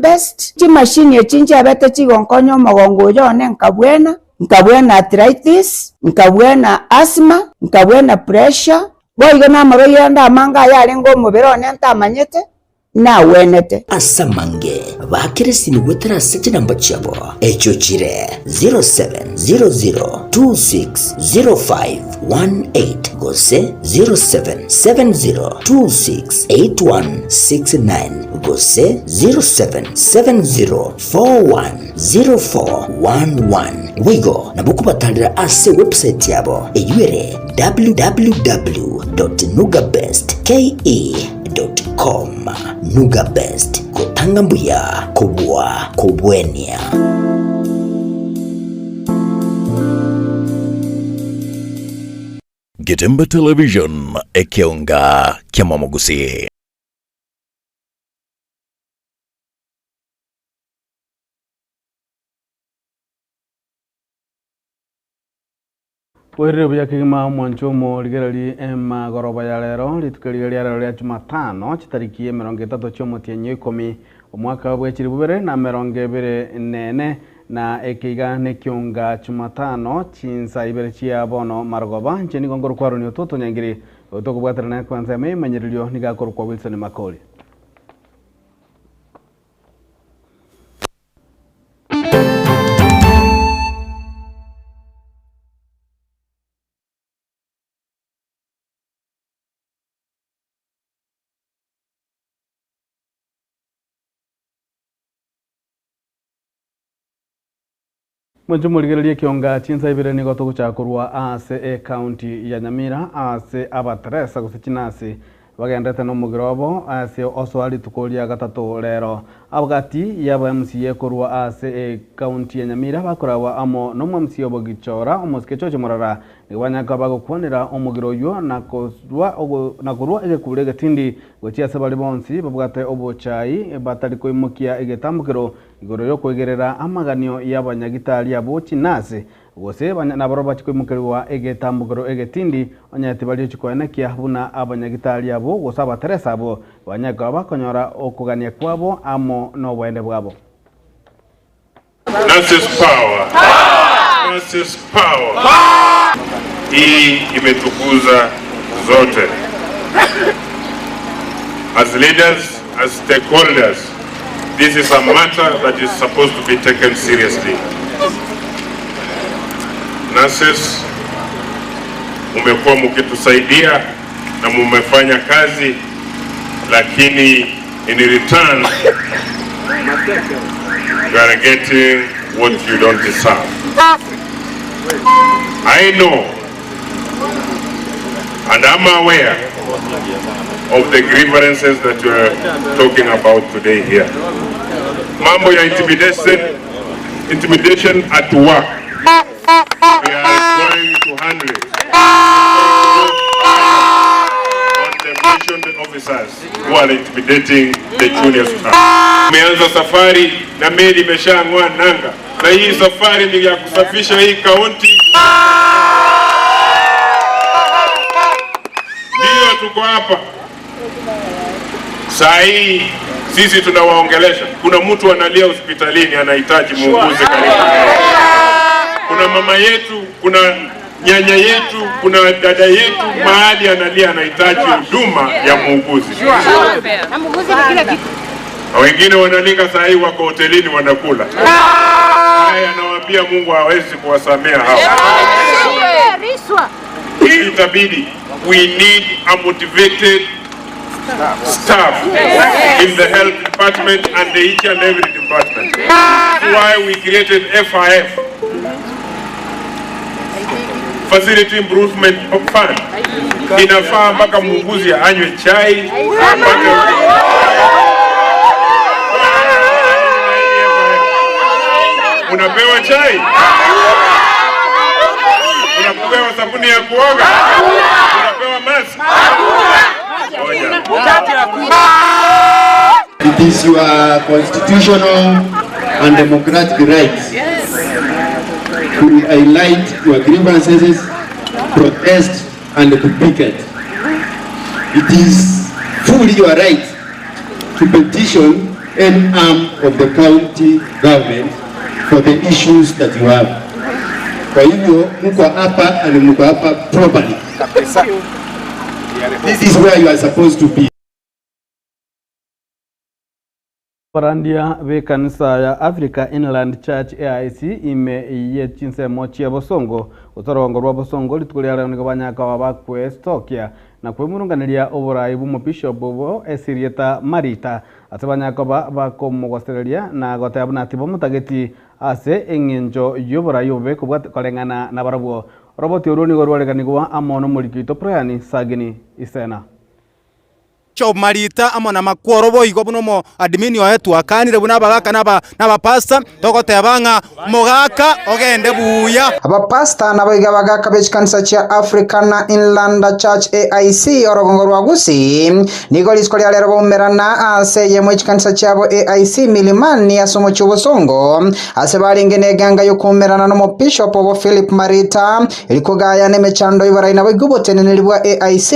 Best. Chimashini echi nchiabete chigonkonya omogongo oyo one nkabwena, nkabwena arthritis, nkabwena asthma, nkabwena pressure, boigo namarwaire ande amange ayarenge omobere one ntamanyete, nagwenete. Ase amange baakere esimi goetera ase chinamba chiabo, echio chire 0700260518 gose 0770268169 gose 0770410411. Boigo nabo okobatarera ase ewebsite yabo eyio ere www.nugabestke.com. Nugabest, gotanga mbuya kobua kobwenia. Getembe Television, ekeonga ki'amamogusii. Bwairire buya kegima omwancho omorigereri emagoroba ya rero, rituko eriga ria rero ria Jumatano, chitariki emerongo etato chi'omotienyi o ikomi, omwaka bwe chilifu bibere na emerongo ebere na ene, na eke iga nekionga Jumatano, chinsa ibere chia bono marogoba. Inche nigo nkorokwa Aroni Otutu Nyangiri, oyo tokobwaterana ekwensa ime y'emanyererio nigo akorokwa Wilson Makori. Mwanche morigererie ekionga chinsa ibere nigo togochaka korwa ase ecounty ya Nyamira ase abateresa gose chinasi Bagenderete nomogiro obo ase osoa rituko ria gatato rero. Abagati y'aba MCA korwa ase ecounty ya Nyamira bakoragwa amo nomo MCA obo Gichora omosike George Morara nigo banyare bagokwanera omogiro oyio na korwa na korwa egekuro egetindi gochia ase baria bonsi babwate obochai batari koimokia egetambokero igoro yokoigerera amaganio y'abanyagitari abwo chinurse Gose nabarabwo bachie koimokerigwa egetambokero egetindi, onye tibari ochikoenekia buna abanyagitari abwo gose abateresa abwo banyare koba bakonyora okogania kwabo amo noboene bwabo. Nurses power! Nurses power! Hii imetukuza zote as leaders, as stakeholders. This is a matter that is supposed to be taken seriously. Nurses, mumekuwa mkitusaidia na mumefanya kazi, lakini in return you are getting what you don't deserve. I know and I'm aware of the grievances that you are talking about today here. Mambo ya intimidation, intimidation at work. We are going to handle it. On the mentioned officers who are intimidating the junior staff. Tumeanza safari na meli imeshang'oa nanga, na hii safari ni ya kusafisha hii kaunti. Ndiyo tuko hapa saa hii, sisi tunawaongelesha. Kuna mtu analia hospitalini anahitaji muuguzi karibu naye. Kuna mama yetu, kuna nyanya yetu, kuna dada yetu mahali analia anahitaji huduma ya muuguzi. Na wengine wanalika saa hii wako hotelini wanakula. Haya, nawaambia Mungu hawezi kuwasamea hao. Hii itabidi, we need a motivated staff in the health department and the each and every department. That's why we created FIF, Facility Improvement Fund. Inafaa mpaka muuguzi anywe chai mpaka unapewa chai, unapewa sabuni ya kuoga, unapewa mask. Ngoja. It is your constitutional and democratic right to highlight your grievances, protest and to picket. It is fully your right to petition any arm of the county government for the issues that you have. Kwa hivyo mko hapa and mko hapa properly. This is where you are supposed to be. Abarandia b'ekanisa ya Africa Inland Church, AIC, ime ye chinsemo chia Bosongo, gose orogongo rwa Bosongo, rituko ria rero nigo banyaka koba bakwestokia na kwemurunganeria oborai bw'omobishop obo ase erieta Marita, ase banyaka koba bakomogosereria na goteba buna tibamotageti ase eng'encho y'oborai obobe kobwate koreng'ana nabarabwo. Oroboti orwo nigo rwareganigwa amo nomoriki oito Brian Sagini Isena. Job Marita amo na Makworo boigo buna omoadmini oye twakanire buna abagaka na abapastor togoteba ng'a mogaka ogende buya. Abapastor naboigo abagaka be chikanisa chia African Inland Church, AIC, orogongo rwa Gusii, nigo rituko ria rero baumerana ase eyemo ye chikanisa chiabo AIC Milimani ase omochie o Bosongo, ase barenge neganga y'okoumerana n'omobishop obo Philip Marita, Rikogaya nemechando y'oborai naboigo oboteneneri bwa AIC,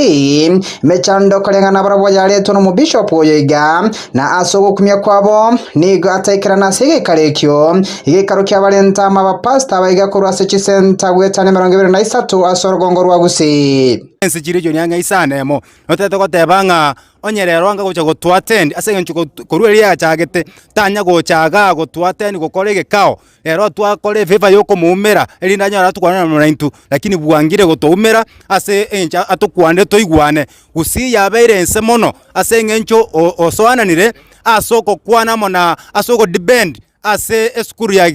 emechando koreng'ana barabwo yaretwe nomobishop oyo iga, na ase ogokumia kwabo nigo ataikerana ase egeikaro ekio, egeikaro kiabarenta amo abapastor abaiga korwa ase chisenta goetania 23 ase orogongo rwa Gusii. Ense chiria echo niang'e isano emo, notete goteba ng'a onye rero anga gocha gotoattend ase eng'encho korwa eria yachagete, tanya gocha igaa gotoattend gokora egekao, Ero twakora efavour yokomoumera, erinde anyore atokwane na naintwe, lakini bwangire gotoumera ase eng'encho atokwanire toigwane. Gusii yabeire ense mono ase eng'encho osoananire ase ogokwana amo na ase ogodepend ase esukuru ya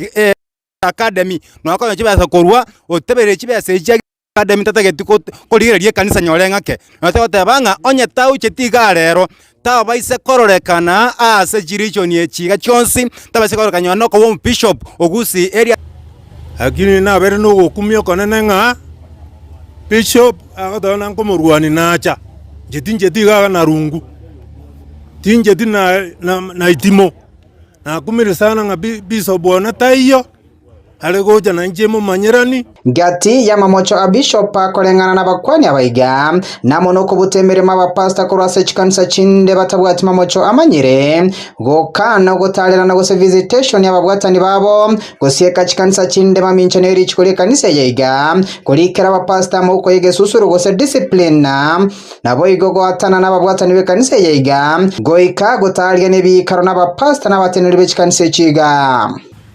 academy, nokonyora chibesa korwa otebereire chibesa echi. Academy tatageti korigereria ekanisa nyore ng'ake. Nabo togoteba ng'a onye taucheti igaa rero, tabaise kororekana ase chirichoni echi iga chionsi, tabaise kororekana nonye nokoba omobishop o Gusii area. Lakini nabere nogokumia okonene ng'a bishop agoteba ng'a nkomorwania nacha, inche tincheti iga na rungu, tincheti na itimo, nakumire sana ng'a bishop one taiyo. Are gocha nainche momanyerani. Gati y'amamocho a Bishop akoreng'ana nabakuani abaiga, na amo nokobuta emeremo abapastor korwa ase chikanisa chinde batabwati mamocho amanyire, gokana ogotarerana gose visitation y'ababwatani babo, gosieka chikanisa chinde mamincha ne richiko ri'ekanisa eye iga, korikera abapastor amaboko y'egesusuro gose discipline, naboigo goatana nababwatani b'ekanisa eye iga, goika gotaria nebiikaro nabapastor nabateneneri be chikanisa echi iga.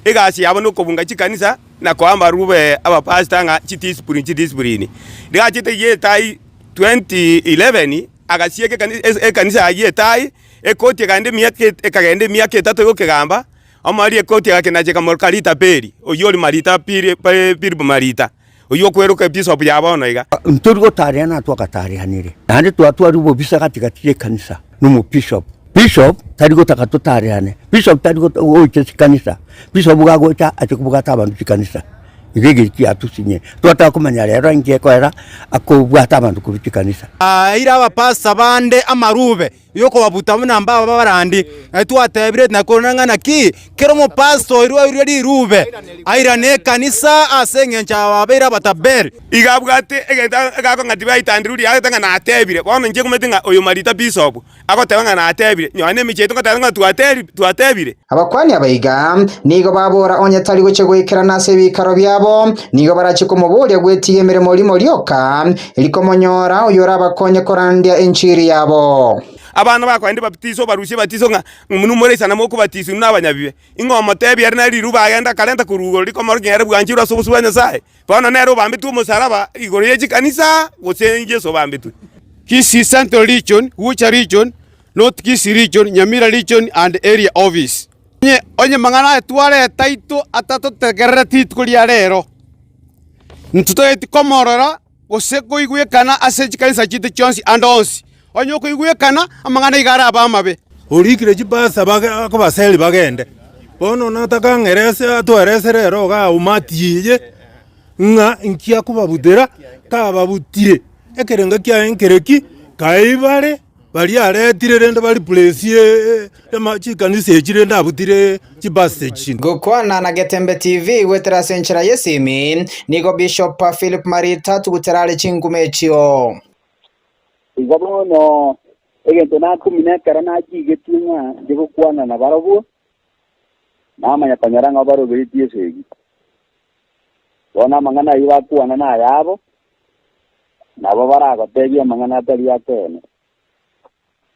Egasi yabo nokobunga chikanisa na koa amarube abapastor ng'a chidiscipline chidiscipline. Rigachete Gietai 2011 agasieka ekanisa ya Gietai ekoti ekagenda emiaka ekagenda emiaka etato yokegamba, omoriri ekoti egakina ekamoroka Rita Peri oyio ore Marita Piri Philip Marita oyio okweroka ebishop ya bono iga. Ntori gotariana twagatareanire, naende twatwarire obobisa gati gati y'ekanisa na omobishop. Bishop tari gotaka totareane, bishop tari gocha chikanisa, bishop iga agocha ache kobwata abanto chikanisa, iga egeri kiatusinyire. Twataka komanya rero inki ekoera akobwata abanto korwa chikanisa. Aeire abapastor bande amarube yokobabuta buna mbaba abarandi, na twatebire na korora ng'a naki kera omopastor oirwe oirwe rirube airane ekanisa ase eng'encho ababeire abataberi. Iga abwate egento egakong'a tibaitandire riria agoteba ng'a natebire, bono inche ngomanyete ng'a oyo Marita bishop agoteba ng'a natebire, nonya na emechie yaito ngoteba ng'a twatebire. Abakuani abaiga nigo babora onye tari gochia goikerana ase ebiikaro biabo, nigo barachie komoboria gwetiga emeremo rimo rioka, rikomonyora oyorabakonye korandia enchiri yabo. Abana bakoenda ebatiso obarusie ebatiso ng'a inwe moraisana mokobatiswa inwe nabanyabibe. Ing'o omotebia ere nere riruba agende akarenta korwa igoro rikomorokia ng'a ere bwanchirwe ase obosio bwa Nyasae? Bono nere obambetwe omosaraba igoro ye chikanisa, gose Yeso obambetwe? Kisii Central Region, Gucha Region, North Kisii Region, Nyamira Region and Area Office. Onye mang'ana aya twareta aito atatotegerereti rituko ria rero, ntitoeti komorora gose koigwekana ase chikanisa chiaito chionsi ande onsi. Onye okoigwekana, amang'ana iga arabe amabe. Orikire chibasa akobaseri bagende. Bono nataka ang'erese atwerese rero igaa umati eye ng'a inki akobabutera, kababutire ekerengo kiaye nkereki, kai bare baria aretire rende ba replace chikanisa echi rende abutire chibasa echi. Gokwana na Getembe TV goetera ase enchera y'esimi, nigo Bishop Philip Marita atugutera are chinkumo echio. Igo bono. Egento nakumina ekero nachigetwe ng'a nche gokwana nabarabwo, namanya konyora ng'a baroberetie esegi. Bono amang'ana ayio bakwana nayabo, nabo baragotebie amang'ana atari akeene.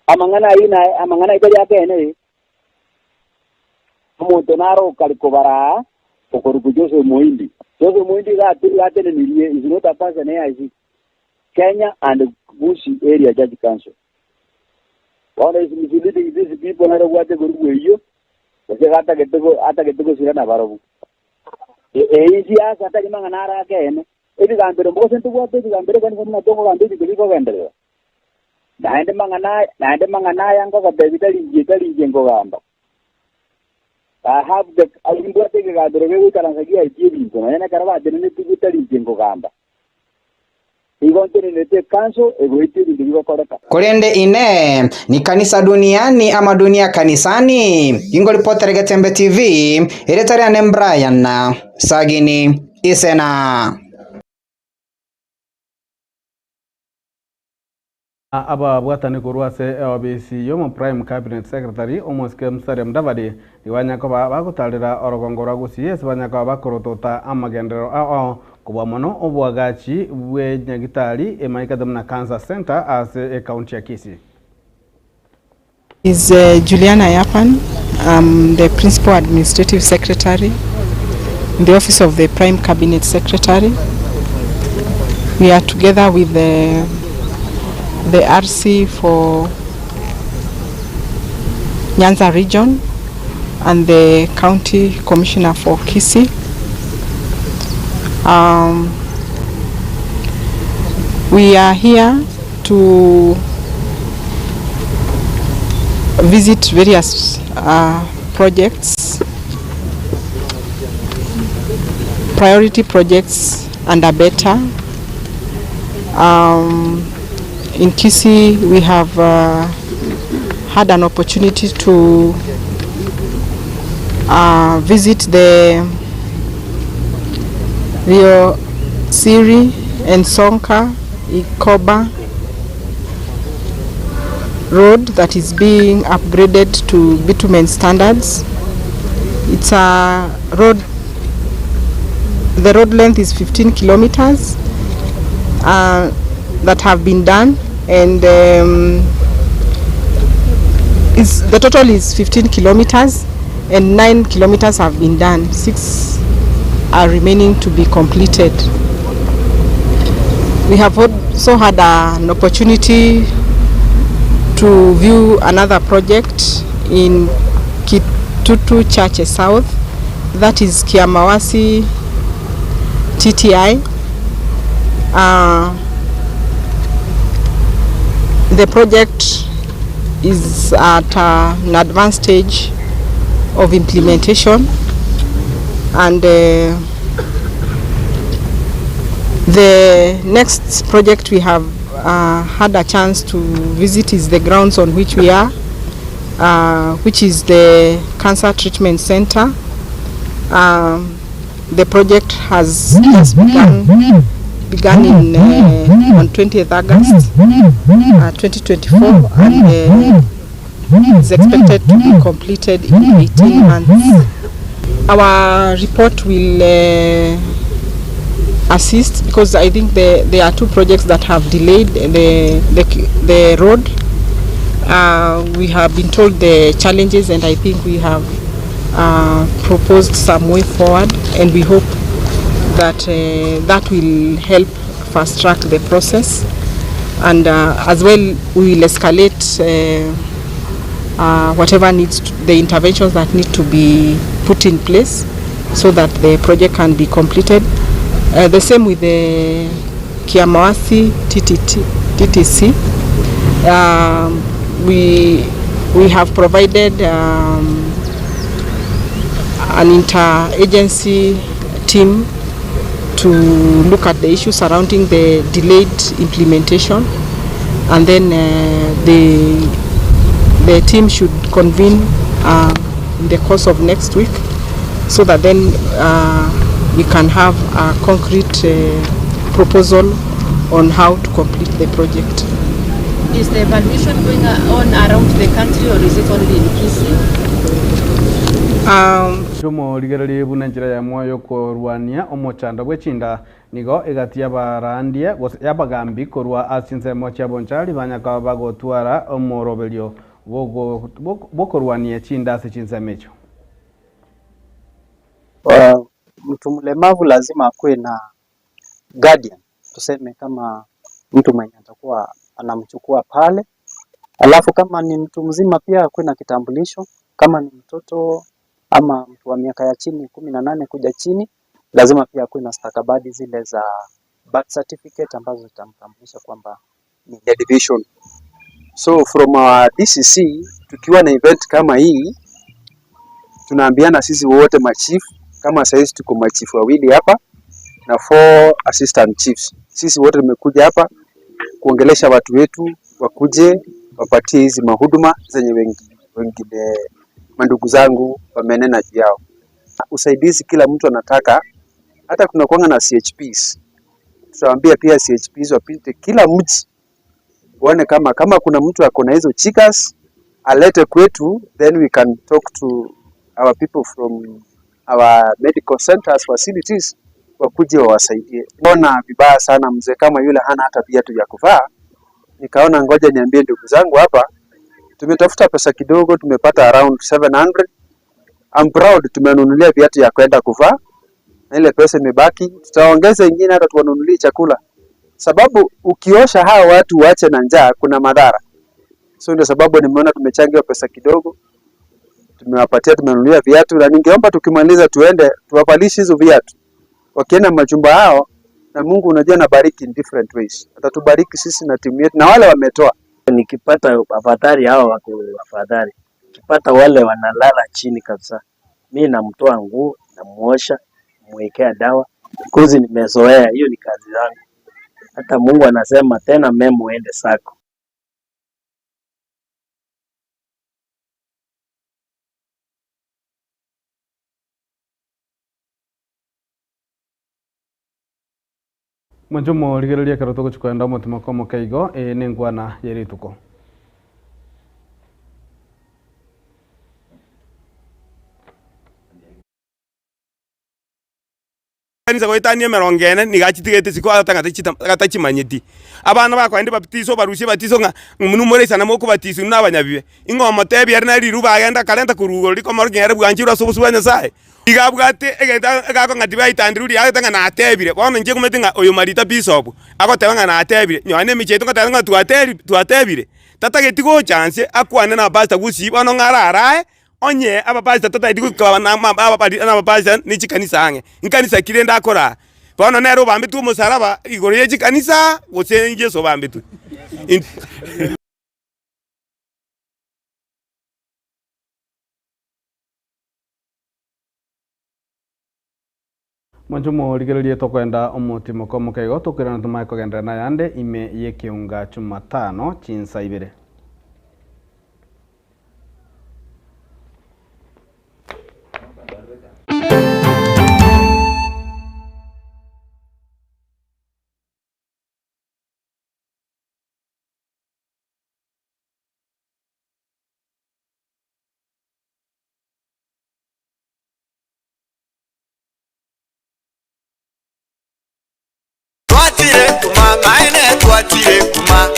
Amang'ana ayio na amang'ana ayio tari akeene eh. Omonto naro okare kobaraa okorokwa Joseph Muhindi. Joseph Muhindi iga iga atenenirie is not a person AIC. Kenya and Gusii Area Church Council. Bono is misleading these people nere obwate korigwa eyio gose iga atagete atagete gosira nabarobwo. Eyio siasa tari mang'ana are akeene. Ebigambero gose ntobwate ebigambero ekanisa buna tokogamba ebinto bikogenderera. Naende mang'ana aya, naende mang'ana aya nkogotebia tari inche, tari inche nkogamba. I have the, nimbwate ekegambero gegoikaransa giaitie ebinto, nonya nekero batenenetigwe tari inche nkogamba. Igo ntenenete ekanso egoetia ebinto bigokoreka. Korende Inee, ni kanisa duniani ama dunia kanisani? Ingoripotera Getembe TV, erieta riane Brian Sagini Isena. Ababwatani korwa ase eobisi y'omo Prime Cabinet Secretary omosike Musalia Mudavadi nigo banya koba bagotarera orogongo rwa Gusii ase banya koba bakorotota amagenderero ao kobua mono oboagachi bwe nyagitari emaikate buna Cancer Centre ase ecounty ya Kisii. Is Juliana Yapan, I'm the Principal Administrative Secretary in the Office of the Prime Cabinet Secretary. We are together with the, the RC for Nyanza region and the County Commissioner for Kisii. Um, we are here to visit various uh, projects, priority projects under BETA. Um, in Kisii, we have uh, had an opportunity to uh, visit the Rio Siri and Sonka Ikoba road that is being upgraded to bitumen standards. It's a road, the road length is 15 kilometers that have been done and is the total is 15 kilometers and 9 kilometers have been done. 6 are remaining to be completed. We have also had an opportunity to view another project in Kitutu Chache South, that is Kiamawasi TTI. The project is at an advanced stage of implementation, and the next project we have had a chance to visit is the grounds on which we are, which is the Cancer Treatment Center. The project has just begun in on 20th August 2024, and is expected to be completed in 18 months. Our report will assist, because I think there are two projects that have delayed the road. We have been told the challenges, and I think we have proposed some way forward, and we hope that that will help fast track the process, and as well we will escalate whatever needs to, the interventions that need to be put in place so that the project can be completed. The same with the Kiamawasi TTC. We have provided an interagency team to look at the issues surrounding the delayed implementation, and then the team should convene in the course of next week, so that then we can have a concrete proposal on how to complete the project. Is the evaluation going on around the country or is it only in Kisii? Omorigererie buna enchera y'emo y'okorwania omochando bwe chinda nigo egati y'abarandia gose y'abagambi korwa ase chinsemo chia Bonchari banyaka bagotwara omoroberio bw'okorwania chinda ase chinsemo echio. Mtu mlemavu lazima akuwe na guardian, tuseme kama mtu mwenye atakuwa anamchukua pale. Alafu kama ni mtu mzima pia akuwe na kitambulisho. Kama ni mtoto ama mtu wa miaka ya chini 18 kuja chini, lazima pia akuwe na stakabadhi zile za birth certificate ambazo zitamtambulisha kwamba ni ya division. So from our DCC tukiwa na event kama hii tunaambiana sisi wote machief, kama saizi tuko machief wawili hapa na four assistant chiefs. Sisi wote tumekuja hapa kuongelesha watu wetu wakuje wapatie hizi mahuduma zenye wengine mandugu zangu wamenena juu yao. Usaidizi kila mtu anataka, hata kuna kuanga na CHPs. Tutawaambia pia CHPs wapite kila mji waone kama kuna mtu ako na hizo chikas alete kwetu, then we can talk to our people from our medical centers facilities wakuje wawasaidie. Naona vibaya sana mzee kama yule hana hata viatu vya kuvaa. Nikaona ngoja niambie ndugu zangu hapa, tumetafuta pesa kidogo, tumepata around 700. I'm proud tumenunulia viatu ya kwenda kuvaa, na ile pesa imebaki, tutaongeza ingine hata tuwanunulie chakula, sababu ukiosha hawa watu wache na njaa kuna madhara. So ndio sababu nimeona tumechangia pesa kidogo, tumewapatia, tumenunulia viatu, na ningeomba tukimaliza tuende tuwavalishe hizo viatu, wakienda majumba yao, na Mungu unajua anabariki in different ways, atatubariki sisi na timu yetu na wale wametoa. Nikipata afadhali hao wako afadhali, nikipata wale wanalala chini kabisa, mi namtoa nguo, namuosha, namwekea dawa, because nimezoea hiyo, ni kazi yangu. Hata Mungu anasema tena mema uende sako. Mwanche omorigereria ekero togochia koenda omotima kwa omoke igo, eye nenkwana ye rituko. Ekanisa goetania emerongo ene nigo achitigete isiko atachimanyeti. Abana bakoenda ebaptiso obarusie ebatiso ng'a inwe more isana mokobatiswa inwe nabanyabibe. Ing'o omotebia ere nere riruba agende akarenta korwa igoro rikomorokia ng'a ere bwanchirwe ase obosio bwa Nyasaye? Iga abwate egento egakong'a tibaitandire riria agete ng'a natebire. Bono inche ngomanyete ng'a oyo Marita Bishop agoteba ng'a natebire, nonya na emechie yaito ngoteba ng'a twateri twatebire, tatageti gocha nse akwane na Pastor Gusii bono ng'a ararae Onye abapastor totageti goika nabapastor ne chikanisa ang'e, nkanisa ki rende akoraa? Bono nere obambetwe omosaraba igoro ye chikanisa, gose Yeso obambetwe? Mwanche morigererie tokoenda omotimoko omoke igo tokoirana tomanye kogenderera nayande ime y'ekeunga Chumatano chinsa ibere. Twachire kuma maene twachire kuma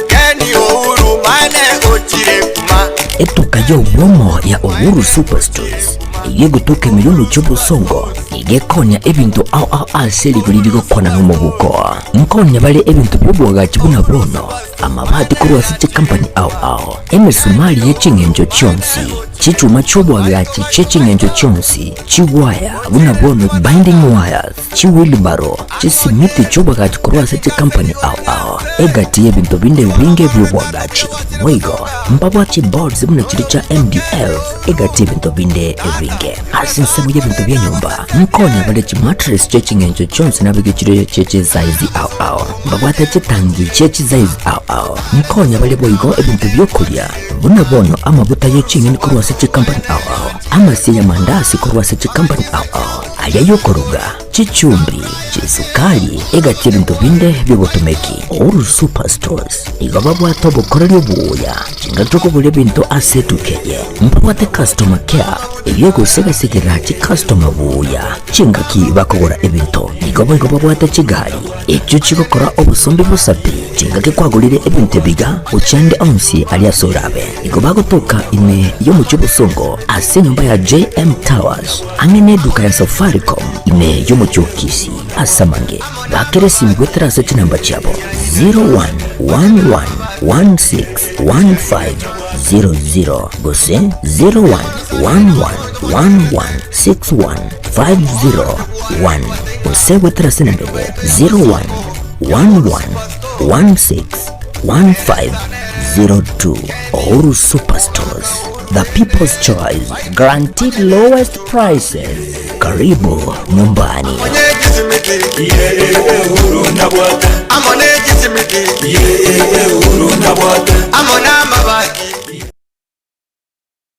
Ken Uhuru maene ochire kuma. Etuka y'obwomo ya Uhuru Superstores eyio egotoka ime y'omochie obosongo nigo ekonia ebinto ao ao ase rigori rigokwana nomobuko. Nkonya bare ebinto bi'oboagachi buna bono, amabati korwa ase chikampani ao ao, emesumari ye ching'encho chionsi, chichuma chi'oboagachi chie ching'encho chionsi, chiwaya buna bono binding wires, chiwheelbarrow, chisimiti chi'oboagachi korwa ase chikampani ao ao, egati y'ebinto binde ebinge bi'oboagachi. Boigo mbabwate chiboards buna chiria chia MDF, egati y'ebinto binde ebinge. Ase ensemo y'ebinto bia nyomba, nkonya bare chimattress chie ching'encho chionsi nabeke chire chie chisaizi ao ao. Mbabwate chitangi chie chisaizi ao ao. Nkonya bare boigo ebinto bi'okoria, buna bono amabuta ye ching'eni korwa ase chikampani ao ao, amasie y'amandasi korwa ase chikampani ao ao, aria y'okoruga, chichumbi, Amache, esukari, egati ebinto binde bi'obotomeki. Uhuru Superstores nigo babwate obokoreri obuya chingaki okogora ebinto ase etuka eye. Mbabwate customer care eyio egosegasegera chicustomer buya chingaki bakogora ebinto. Nigo boigo babwate chigari echio chigokora obosombi bosa pi chingaki kwagorire ebinto ebiga gochia ande onsi aria ase orabe. Nigo bagotoka ime y'omochie obosongo ase enyomba ya JM Towers ang'e neduka ya Safaricom ime y'omochie o Kisii. Ase amange bakere esimi goetera ase chinamba chiabo 0111161500 gose 0111161501 gose goetera ase enamba eye 0111161502. Uhuru Superstores, the people's choice, guaranteed lowest prices. Karibu nyumbani.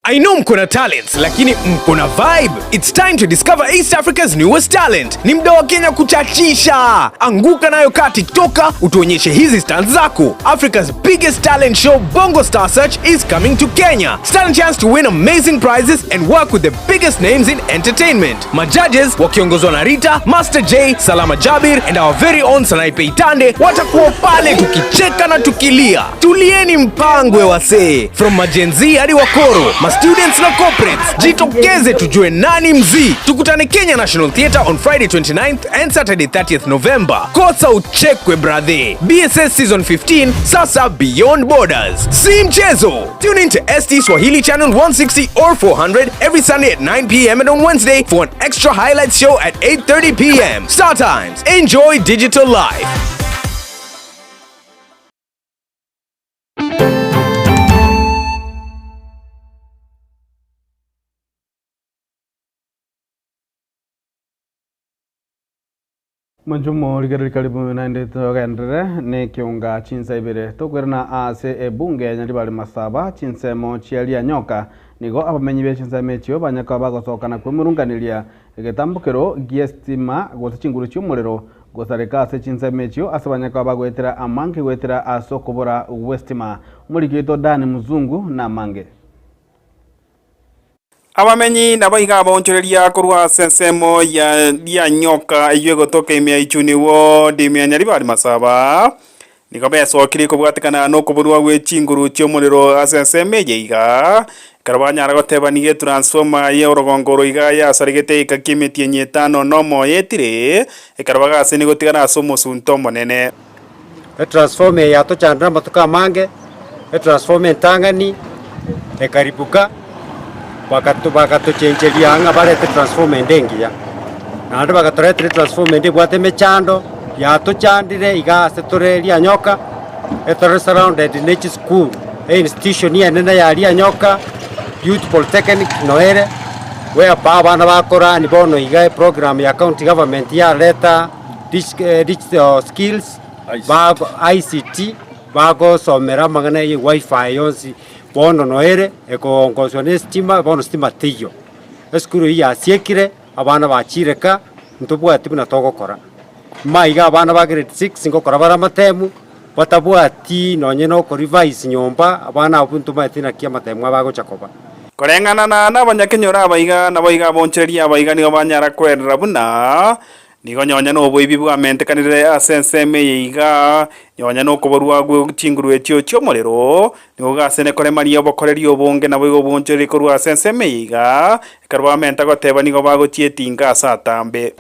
I know mko na talents lakini mko na vibe. It's time to discover East Africa's newest talent. Ni mda wa Kenya kuchachisha. Anguka nayo kaa TikToker utuonyeshe hizi stunts zako. Africa's biggest talent show Bongo Star Search is coming to Kenya. Stand a chance to win amazing prizes and work with the biggest names in entertainment. Majudges wakiongozwa na Rita, Master J, Salama Jabir and our very own Sanaipei Tande watakuwa pale tukicheka na tukilia. Tulieni mpangwe wasee. From majenzi hadi wakoro, ma students na corporates, jitokeze tujue nani mzii. Tukutane Kenya National Theatre on Friday 29th and Saturday 30th November. Kosa uchekwe brother. BSS season 15 sasa beyond borders. Si mchezo. Tune in to ST Swahili channel 160 or 400 every Sunday at 9 p.m. and on Wednesday for an extra highlights show at 8:30 p.m. Star Times. Enjoy digital life. Mwanchumo rigereria karibu naende togenderere na ekeonga chinsa ibere tokwerana ase ebunge ya Nyaribari Masaba chinsemo chia Rianyoka nigo abamenyi be chinsemo echio banyaka bagosoka na kwemurunganeria egetambokero gia estima gose chinguru chia omorero gosareka ase chinsemo echio ase banyaka bagoetera amange goetera ase okobora gwa estima. Omoriki oito Dan Mzungu na amange. Abamenyi nabo iga abaonchoreria korwa ase ensemo ya Rianyoka eyio egotoka ime ya Ichuni Ward ime ya Nyaribari Masaba, nigo besokirie kobwatekana nokoborwa gwe chinguru chi'omorero ase ensemo eye iga, ekero banyara goteba nigo etransformer ya orogongo oro iga yasaregete eka ki'emetienyi etano nomo etire, ekero bagaseni gotigana ase omosunte omonene. Etransformer eye yatochandire amatuko amange, etransformer entang'ani ekaribuka, bagato bagatochencheria ng'a barete etransformer ende engiya. Naende bagatoretera etransformer ende ebwate emechando, yatochandire iga ase tore Rianyoka, etore surrounded ne chisukuru, einstitution enene ya Rianyoka, Youth Polytechnic noere, whereby abana bakorani bono iga eprogram ya county government yareta digital skills, bago ICT, bagosomera amang'ana ya eWiFi yonsi, bono noere ekoongoswa na estima, bono stima teiyo. Esukuru eyio yasiekire, abana bachire ka, ntobwati buna togokora. Maiga abana ba grade six ngokora bare amatemu, batabwati nonye na okorevise nyomba, abana abwo ntomaeti naki amatemu abo agocha koba. Koreng'ana na nabanyakenyoro abaiga, naboigo abonchoreria abaiga nigo banyara kwerera buna Nigo nyonya noboibi bwamentekanire ase ensemo eye iga, nyonya nokoborwa gwe chinguru echio chi'omorero, nigo gasene koremania obokoreri obonge naboigo obonchoreri korwa ase ensemo eye iga, ekero bamenta goteba nigo bagochietinga ase atambe.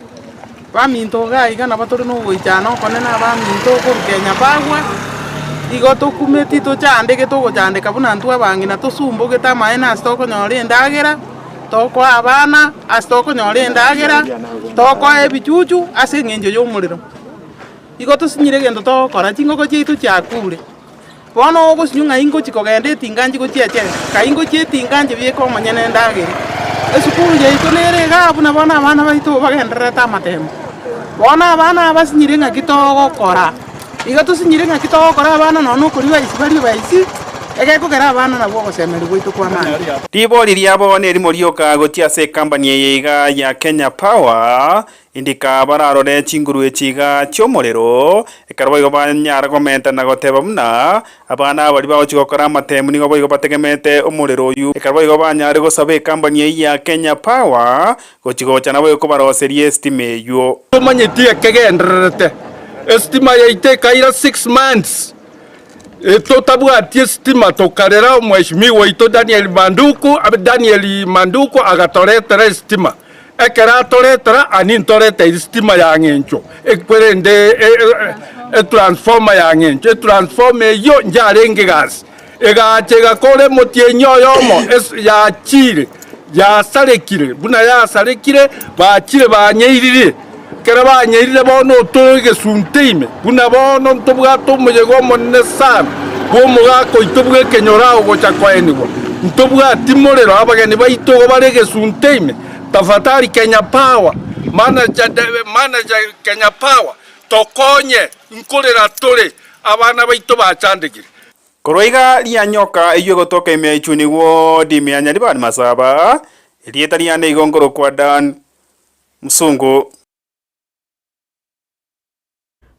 Baminto iga iga nabo tore nogoichana okonene abaminto korwa Kenya Power, igo tokumeti tochandegete ogochandeka buna intwe abang'ina tosumbogete amaene ase tokonyora endagera. Tokoa abana ase tokonyora endagera, tokoa ebichuchu ase eng'encho y'omorero. Igo tosinyire egento togokora, chingoko chiaito chiakure. Bono ogosinywa ng'a ingochi kogenda etinga nchi gochia echela, kai ngochia etinga nche bieka omonyene endagera. Esukuru yaito nere igaa buna bono abana baito bagendererete amatemo. Bono abana aba basinyire ng'aki togokora. Igo tosinyire ng'aki togokora abana nonya na okoriwa isi barie baisi. Egekogera abana nabwo ogosemeria gwaito kw'amani. Ribori riabo nerimo rioka gochia ase ekampani eye iga ya Kenya Power, Indika bararore chinguru echi iga chi'omorero, ekero boigo banyara komenta na goteba buna abana baria bagochia gokora amatemu nigo boigo bategemeete omorero oyio, ekero boigo banyare gosaba ekampani eyio ya Kenya Power gochia gocha naboigo kobaroseria esitima eyio. Tomanyeti ekegendererete, esitima yaito ekaira 6 months totabwati esitima tokarera omweshimiwa oito Daniel Manduku, Daniel Manduku agatoretera esitima. Ekero atoretera, ani ntoreteire sitima ya ng'encho, korende etransformer ya ng'encho. Etransformer eyio njarenge gasi, egacha egakora emotienyi oyomo yachire, yasarekire, buna yasarekire, bachire banyeirire. Ekero banyeirire bono otore egesunte ime, buna bono ntobwate omoyega omonene sana bw'omogaka oito bw'ekenyoro agocha koenigwa. Ntobwati morero, abageni baito igo bare egesunte ime. Tafadhali Kenya Power, manager, manager Kenya Power, tokonye, nkorera tore, abana baito bachandekire. Korwa iga rianyoka eyio egotoka ime ya Ichuni ward ime ya Nyaribari Masaba, erieta riane igo nkorokwa Dan Musungu.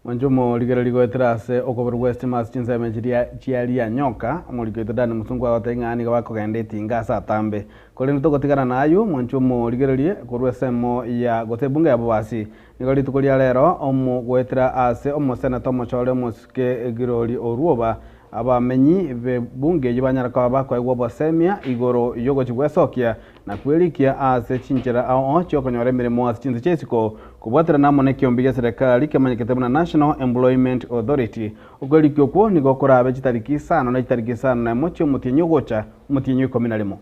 Mwanche omorigereria goetera ase okoborwa gw'esitima ase chinsemo chiria chia rianyoka, omoriki oito Dan Musungu agotebia ng'a nigo bakogenda etinga ase atambe. Korende togotigana nayio, mwanche omorigererie korwa esemo ya gose ebunge ya Bobasi. Nigo rituko ria rero omo goetera ase omoseneta omochore omosike Girori Orwoba, abamenyi b'ebunge eyio banyara koba bakoegwa obosemia igoro y'ogochia gwesokia na kwerikia ase chinchera ao chi'okonyora emeremo ase chinse chia isiko, kobwaterana amo nekiombe gia serekari kemanyekete buna National Employment Authority. Okwerikia okwo nigo korabe chitariki isano na chitariki isano na emo chi'omotienyi ogocha, omotienyi o ikomi na rimo.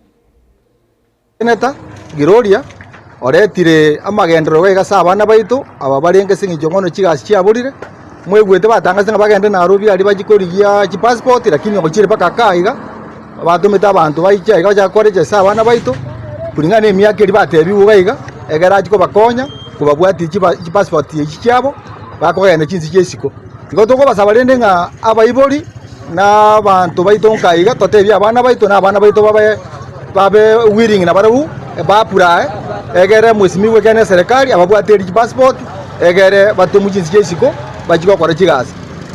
Seneta Giroria oretire amagenderero iga ase abana baito aba barenge ase eng'encho bono chigasi chiaborire, mwaigwete batangase ng'a bagende Nairobi aria bachie korigia chipassport lakini ogochire mpaka kaa iga, batomete abanto baiche aiga bachake korecha ase abana baito, kulingana na emiaka eria batebiwe iga iga, ekero achia kobakonya kobabwatia chipa chipassport echi chiabo, bakogenda chinse chia isiko. Igo tokobasaba rende ng'a abaibori na abanto baito nka iga totebie abana baito na abana baito babe babe willing nabarabwo ba apply egere mwesimigwe ekero na eserekari ababwate chipassport egere batomwe chinse chia isiko bachie gokora chigasi.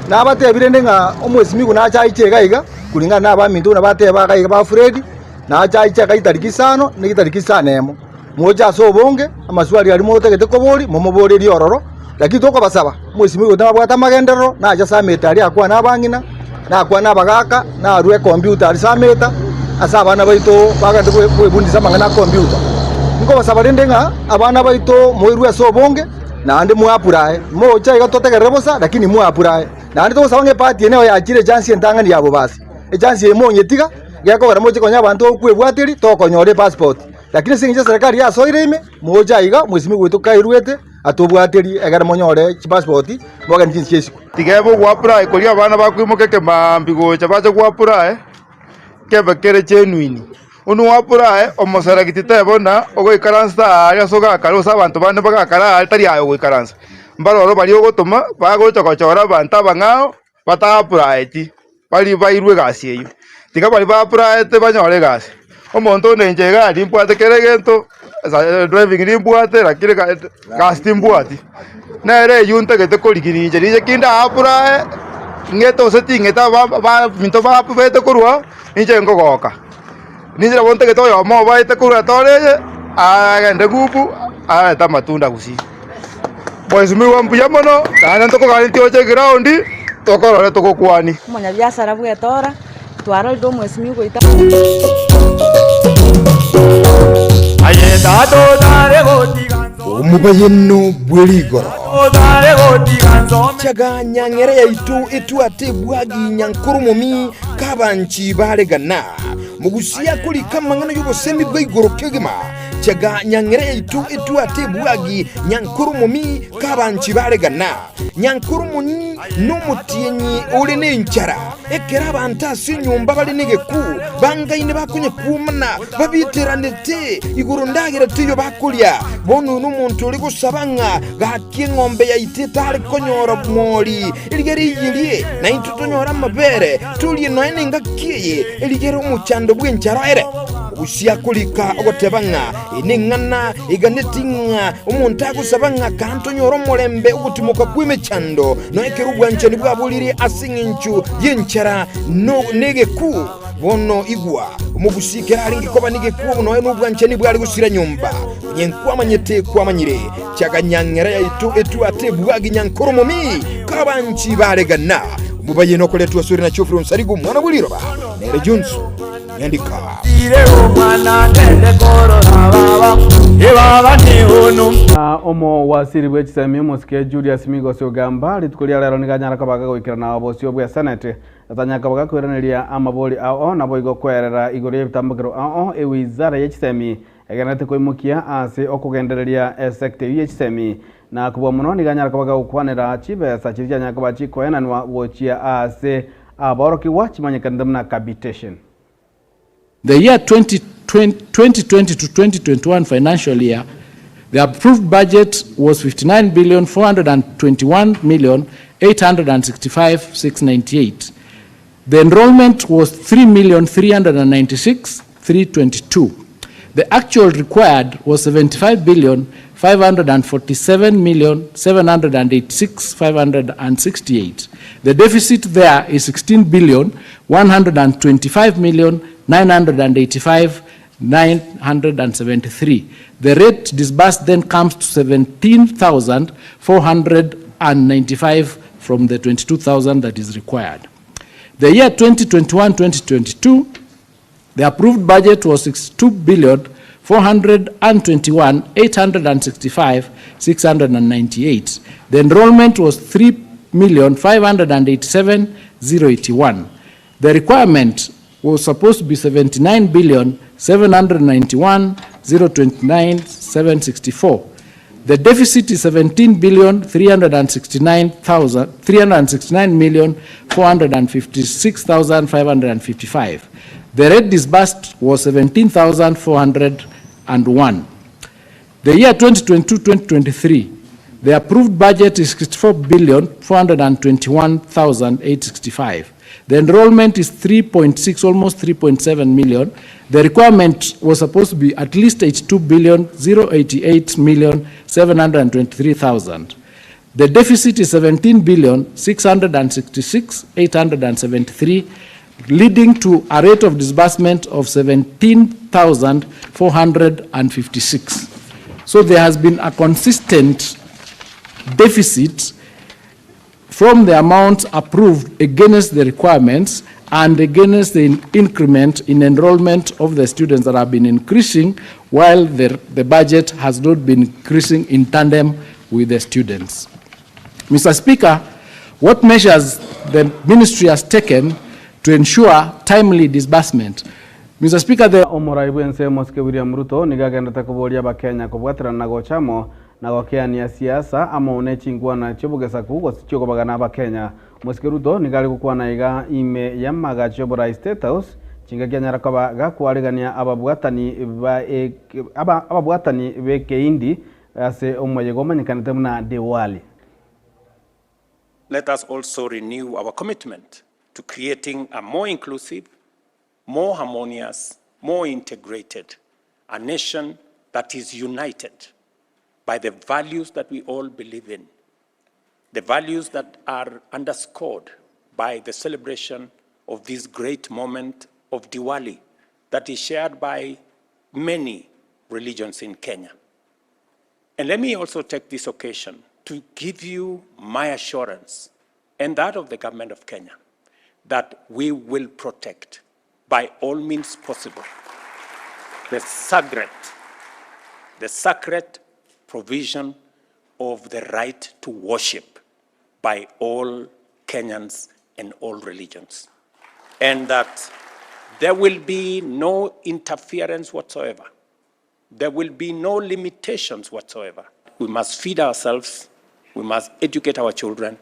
Nabatebi rende ng'a omwesimigwa nache aiche iga iga kulingana na abaminto buna bateba iga iga ba Fred, nache aiche iga chitariki isano na chitariki isano na emo. Moche ase obonge, amaswali aria motagete koboria, momoborerie ororo, lakini tokobasaba, mwesimigwe tabwate amagenderero, nache ase ameta aria akwane abang'ina, nakwane abagaaka, narue ekombiuta aria ase ameta, ase abana baito bagende kwebundisa amang'ana a kombiuta. Nkobasaba rende ng'a abana baito moirwe ase obonge, naende moapurae, moche iga totegerere bosa, lakini moapurae. Naende togosaba ng'a epati eye nero yachire echansi entang'ani ya bobasi. Echansi eye monyetiga, gekogera moche konya abanto okwebwateria, tokonyora epassport. Lakini ase engencho eserekari yasoire ime, moche aiga, mwesimigwe oito kairwete, atobwaterie, ekero monyore chipassport, mogende chinse chia isiko. Tiga ebe ogwapply koria abana bakoimoka ekemaambia gocha bache gwapply, kebe kere genuine. Buna oapply, omoselect tebe buna ogoikaransa aaria ase ogakare gose abanto bande bagakare aaria tari aye ogoikaransa. Mbaroro baria ogotoma, bagocha gochora abanto abang'ao, bata-applyeti. Baria bairwe egasi eyio, tiga baria baapplyete banyore egasi. Omonto onde inche iga nimbwate kera egento, driving nimbwate lakini gasi timbwati. Nere eyio ntagete korigia inche riche ki nda apply, ng'ete gose ting'ete aba baminto baete korwa inche nkogoka. Ninche nabo ntagete oyomo obaete korwa etooro eye, agende ngubu arete amatunda gusii. Mheshimiwa mbuya mono, naende ntokoganetie oche eground, tokorore togokwanie. Omonyabiasara bw'etora, twarorire omwesimigwa goita. Omobayeno bwe rigoro. Chaga nyang'era yaito etwate ebwagi nyankoromomi kabanchi baregana. Mogusia korika amang'ana y'obosemi bwa igoro kegima. Chaga nyang'era yaito etwate ebwagi, nyankoro momi kabanchi baregana. Nyankoro moni nomotienyi ore nenchara, ekero abanto ase enyomba bare negeku, bangaine bakonyekwomana, babiteranete igoro ndagera teiyo bakoria. Bono nomonto ore gosaba ng'a gaki eng'ombe yaito etare konyora mori, erigere eyirie, naintwe tonyore amabere, torie nonya nengaki eye, erigere omochando bw'enchara ere. Ogosia akorika ogoteba ng'a eye neng'ana eganeti ng'a omonto agosaba ng'a kaa ntonyore omorembe ogotimoka kw'emechando, nonya ekero obwanchani bwaborire ase engencho y'enchara negeku. Bono igwa, omogusii ekero arenge koba negeku nonya nobwanchani bware gosira nyomba. Onye nkwamanyete kwamanyire, chaga nyang'era yaito etwate ebwagi nyankoro momi kabanchi baregana. Omobayeno okoretwa asore na Geoffrey Onsarigo omwana bwe riroba nere Johnson Nyandika. Na omowasiri bwe chisemi omosike Julius Migosi Ogamba rituko ria rero nigo anyara koba gagoikerana obosio bwe senate atanyara koba gakoiraneria amabori ao naboigo koerera igoro y'ebitambokero ao ewizara ye chisemi egendererete koimokia ase okogendereria esecta eyio ye chisemi na kobua mono nigo anyara koba gagokwanera chibesa chiria chianyara koba chikoenanwa gochia ase aborokigwa chimanyekanete buna capitation. The year 2020 to 2021 financial year, the approved budget was 59 billion 421 million 865 698. The enrollment was 3,396 322. The actual required was 75 billion 547 million 786 568. The deficit there is 16 billion 125 million 985 973. The rate disbursed then comes to 17,495 from the 22,000 that is required. The year 2021-2022, the approved budget was 62 billion 421 865 698. The enrollment was 3,587,081. The requirement was supposed to be 79 billion 791 029 764. The deficit is 17 billion 369 million 456,555. The rate disbursed was 17,401. The year 2022-2023, the approved budget is 64 billion 421,865. The enrollment is 3.6, almost 3.7 million. The requirement was supposed to be at least 82 billion 088 million 723,000. The deficit is 17 billion 666 873, leading to a rate of disbursement of 17,456. So there has been a consistent deficit from the amount approved against the requirements and against the increment in enrollment of the students that have been increasing while the budget has not been increasing in tandem with the students. Mr. Speaker, what measures the ministry has taken to ensure timely disbursement? Mr. Speaker, the Omorai bw'ense Omosike William Ruto nigo agenderete koboria Abakenya kobwaterana na gocha amo na gokeania siasa amo ne chinkwana chi'obogesaku gose chi'okobagana Abakenya. Omosike Ruto nigo are gokwana iga ime y'amagacho y'oborai State House chingaki anyara koba gakwarigania ababwatani ba ababwatani b'ekeindi ase omoyega omanyekanete buna Diwali. Let us also renew our commitment to creating a more inclusive, more harmonious, more integrated, a nation that is united by the values that we all believe in, the values that are underscored by the celebration of this great moment of Diwali that is shared by many religions in Kenya. And let me also take this occasion to give you my assurance and that of the government of Kenya that we will protect by all means possible the sacred, the sacred provision of the right to worship by all Kenyans and all religions. And that there will be no interference whatsoever There will be no limitations whatsoever. We must feed ourselves, we must educate our children,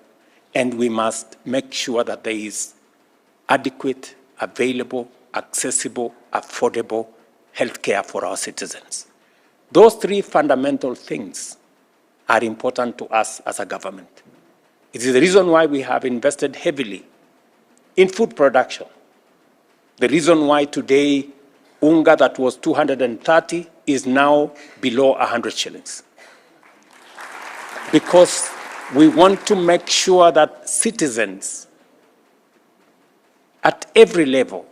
and we must make sure that there is adequate, available, accessible, affordable health care for our citizens. Those three fundamental things are important to us as a government. It is the reason why we have invested heavily in food production. The reason why today unga that was 230 is now below 100 shillings. Because we want to make sure that citizens at every level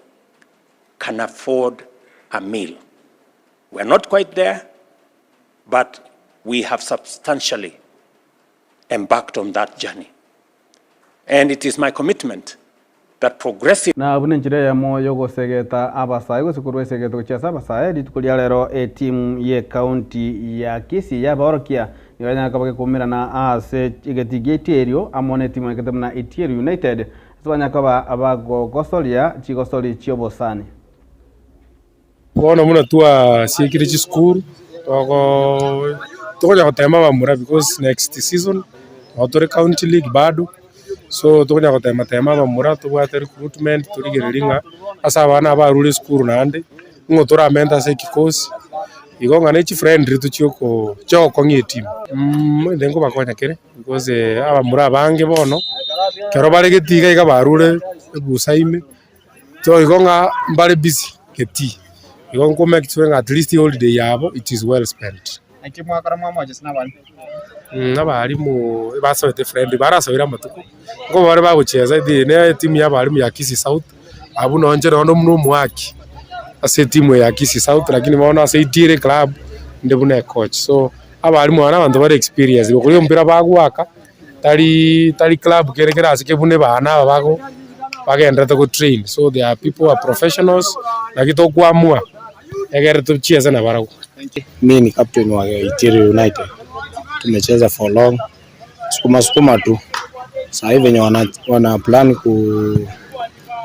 can afford a meal. We're not quite there, but we have substantially embarked on that journey. And it is my commitment that progressive. Na buna enchera eyemo y'ogosegeta abasae gose korwa esegeto gochia ase abasae, rituko ria rero etimu y'ecounty ya Kisii y'abaorokia nigo yanyare koba gekoumerana ase egetii gia Itierio amo netimu ekete buna Itierio United ase banyare koba bagogosoria chigosori chi'obosani. Bono buna twasiekire chisukuru, togo tokonya gotema abamura because next season nabo tore county league bado, so tokonya gotema tema abamura tobwate recruitment torigererie ng'a ase abana aba barure esukuru naende, ng'o toramente ase ekikosi, igo ng'a ne chifriendly tochia oko chiogokong'ia etimu. Intwe nkobakonya kere because abamura abange bono, ekero bare getii iga iga barure ebusa ime. So igo ng'a mbare busy getii, igo nko make sure ng'a at least holiday yabo it is well spent. Naki mwakora mwamochesa nabarimu? Abarimu basoete friendly, barasoire amatuko, nko bare bagochiesa eti ne etimu ya abarimu ya Kisii South, abwo nonye inche nonya buna omoaki ase etimu eye ya Kisii South, lakini bono ase Itiere club inde buna ecoach. So abarimu aba na abanto bare experienced, gokoria omopira bagoaka. Tari tari club kere kere ase kebuna abana aba bago bagenderete go train so they are people who are professionals naki tokoamua egere tochiese nabarabwo. Mi ni captain wa Itiri United. Tumecheza for long. Sukuma sukuma tu. Saa hii venye wana, wana plan ku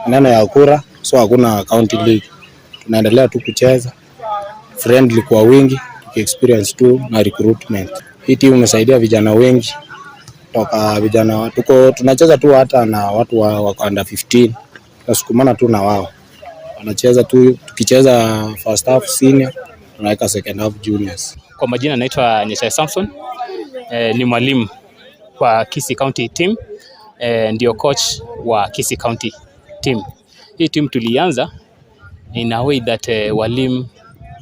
maneno ya kura so hakuna county league. Tunaendelea tu kucheza friendly kwa wingi tuki experience tu na recruitment. Hii timu imesaidia vijana wengi toka vijana tuko tunacheza tu hata na watu wa, wa under 15 tunasukumana tu na wao wanacheza tu, tukicheza first half senior tunaweka second half juniors. Kwa majina naitwa Nyesha Samson eh, ni mwalimu kwa Kisii County team eh, ndio coach wa Kisii County team. Hii team tulianza in a way that eh, walimu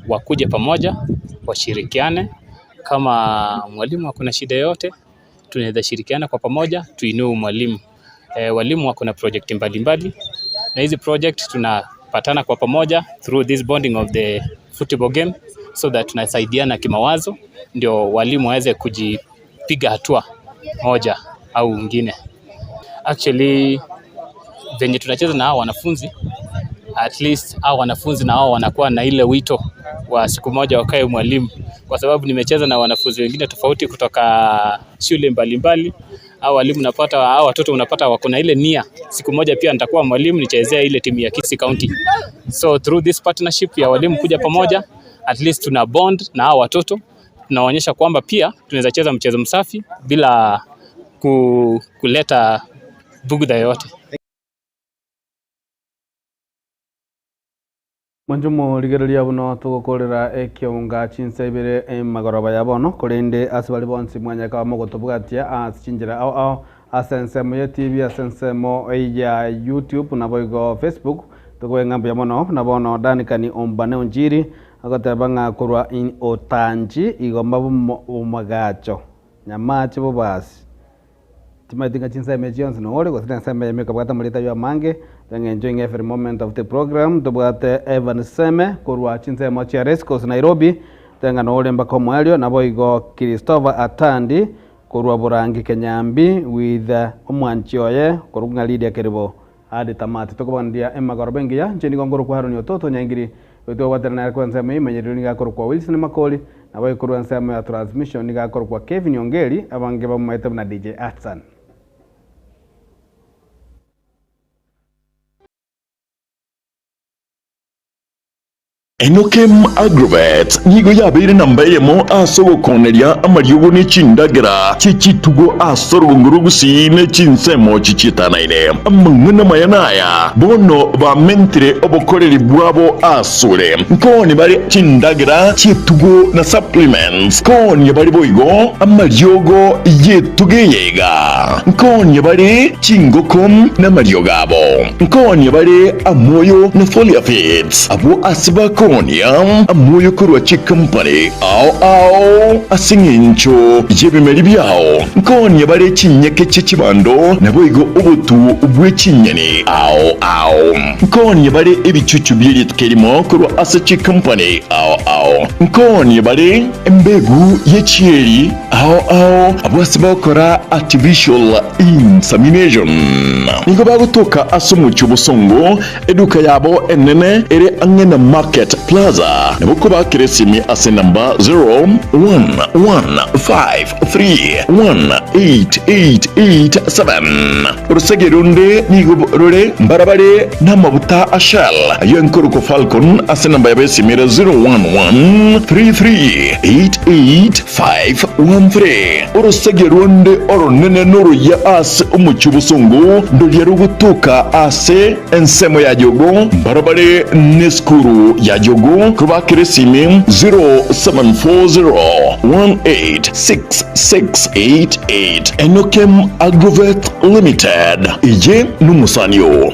wakuje pamoja washirikiane. Kama mwalimu akona shida yoyote, tunaweza shirikiana kwa pamoja tuinue mwalimu. E, walimu wako na project mbalimbali na hizi project tunapatana kwa pamoja through this bonding of the football game so that tunasaidiana kimawazo ndio walimu waweze kujipiga hatua moja au ingine. Actually venye tunacheza na hao wanafunzi at least hao wanafunzi na wao wanakuwa na ile wito wa siku moja wakae mwalimu, kwa sababu nimecheza na wanafunzi wengine tofauti kutoka shule mbalimbali. Hao walimu napata, hao watoto unapata wako na ile nia, siku moja pia nitakuwa mwalimu nichezea ile timu ya Kisii County. So through this partnership ya walimu kuja pamoja, at least tuna bond na hao watoto, tunaonyesha kwamba pia tunaweza cheza mchezo msafi bila ku, kuleta bugudha yoyote. Mwanche morigereria buna togokorera ekeunga chinsa ibere emagoroba ya bono, korende ase baria bonsi mwanyare koba mogotobwatia ase chinchera ao ao ase ensemo ya TV, ase ensemo ya YouTube naboigo Facebook, tokoe ng'a mbuya mono. Na bono Danikani Ombane Onchiri agoteba ng'a korwa in Otanchi igomba bomagacho Nyamache bobasi. Timanyeti ng'a chinsemo echi chionsi nore gose nensemo eyemo ekabwata amarieta aywo amange, eng'encho in every moment of the program tobwate Evan Seme korwa chinsemo chia Racecourse Nairobi, teng'a nore mpaka omoerio, naboigo Christopher Atandi korwa Borangi Kenyambi with omwanchi oye korwa ng'a Lydia Keribo ade tamati. Tokobagandia emagoroba engiya, inche nigo nkorokwa Haroni Ototo Nyaingiri, oyo twabwaterana nere korwa ensemo y'emenyerero nigo akorokwa Wilson Makori, Naboigo korwa ensemo ya transmission nigo akorokwa Kevin Ongeri, abange bamomaete buna DJ Atsan. Enokem Agrovet nigo yabeire namba eyemo ase ogokoneria amariogo ne chindagera chie chitugo ase orogongo rwa Gusii ne chinsemo chichietanaine. Amang'ana amaya naya, bono bamentire obokoreri bwabo asore. Nkooni bare chindagera chi'etugo na supplements, nkoonie bare boigo amariogo y'etugo eye iga, nkoonie bare chingoko namariogo abo, nkoonie bare amoyo na foliar feeds. Abwo ase bakoonia amoyo korwa chikampani ao ao ase engencho y'ebimeri biao, nkoonia bare chinyeke chie chibando, naboigo obotu bwe chinyeni ao ao. Nkoonie bare ebichuchu bie rituko erimo korwa ase chikampani ao ao. Nkoonie bare embegu ye chieri ao ao, abwo ase bagokora artificial insemination. Nigo bagotoka ase omochie obosongo Eduka yabo enene ere ang'e na Market Plaza. Nabo kobakera esimi ase enamba 0115318887. Orosege runde nigo rore mbarabare namabuta a Shell ayio enkorokwa Falcon ase enamba yabo esimi ere 0113388513. Orosege rwonde oronene noruya ase omochie obosongo, ndoria rogotoka ase ensemo ya Jogo, mbarabare nesukuru ya Jogo, kobakera esimi 0740186688. Enokem Agrovet Limited, eye nomosani oo.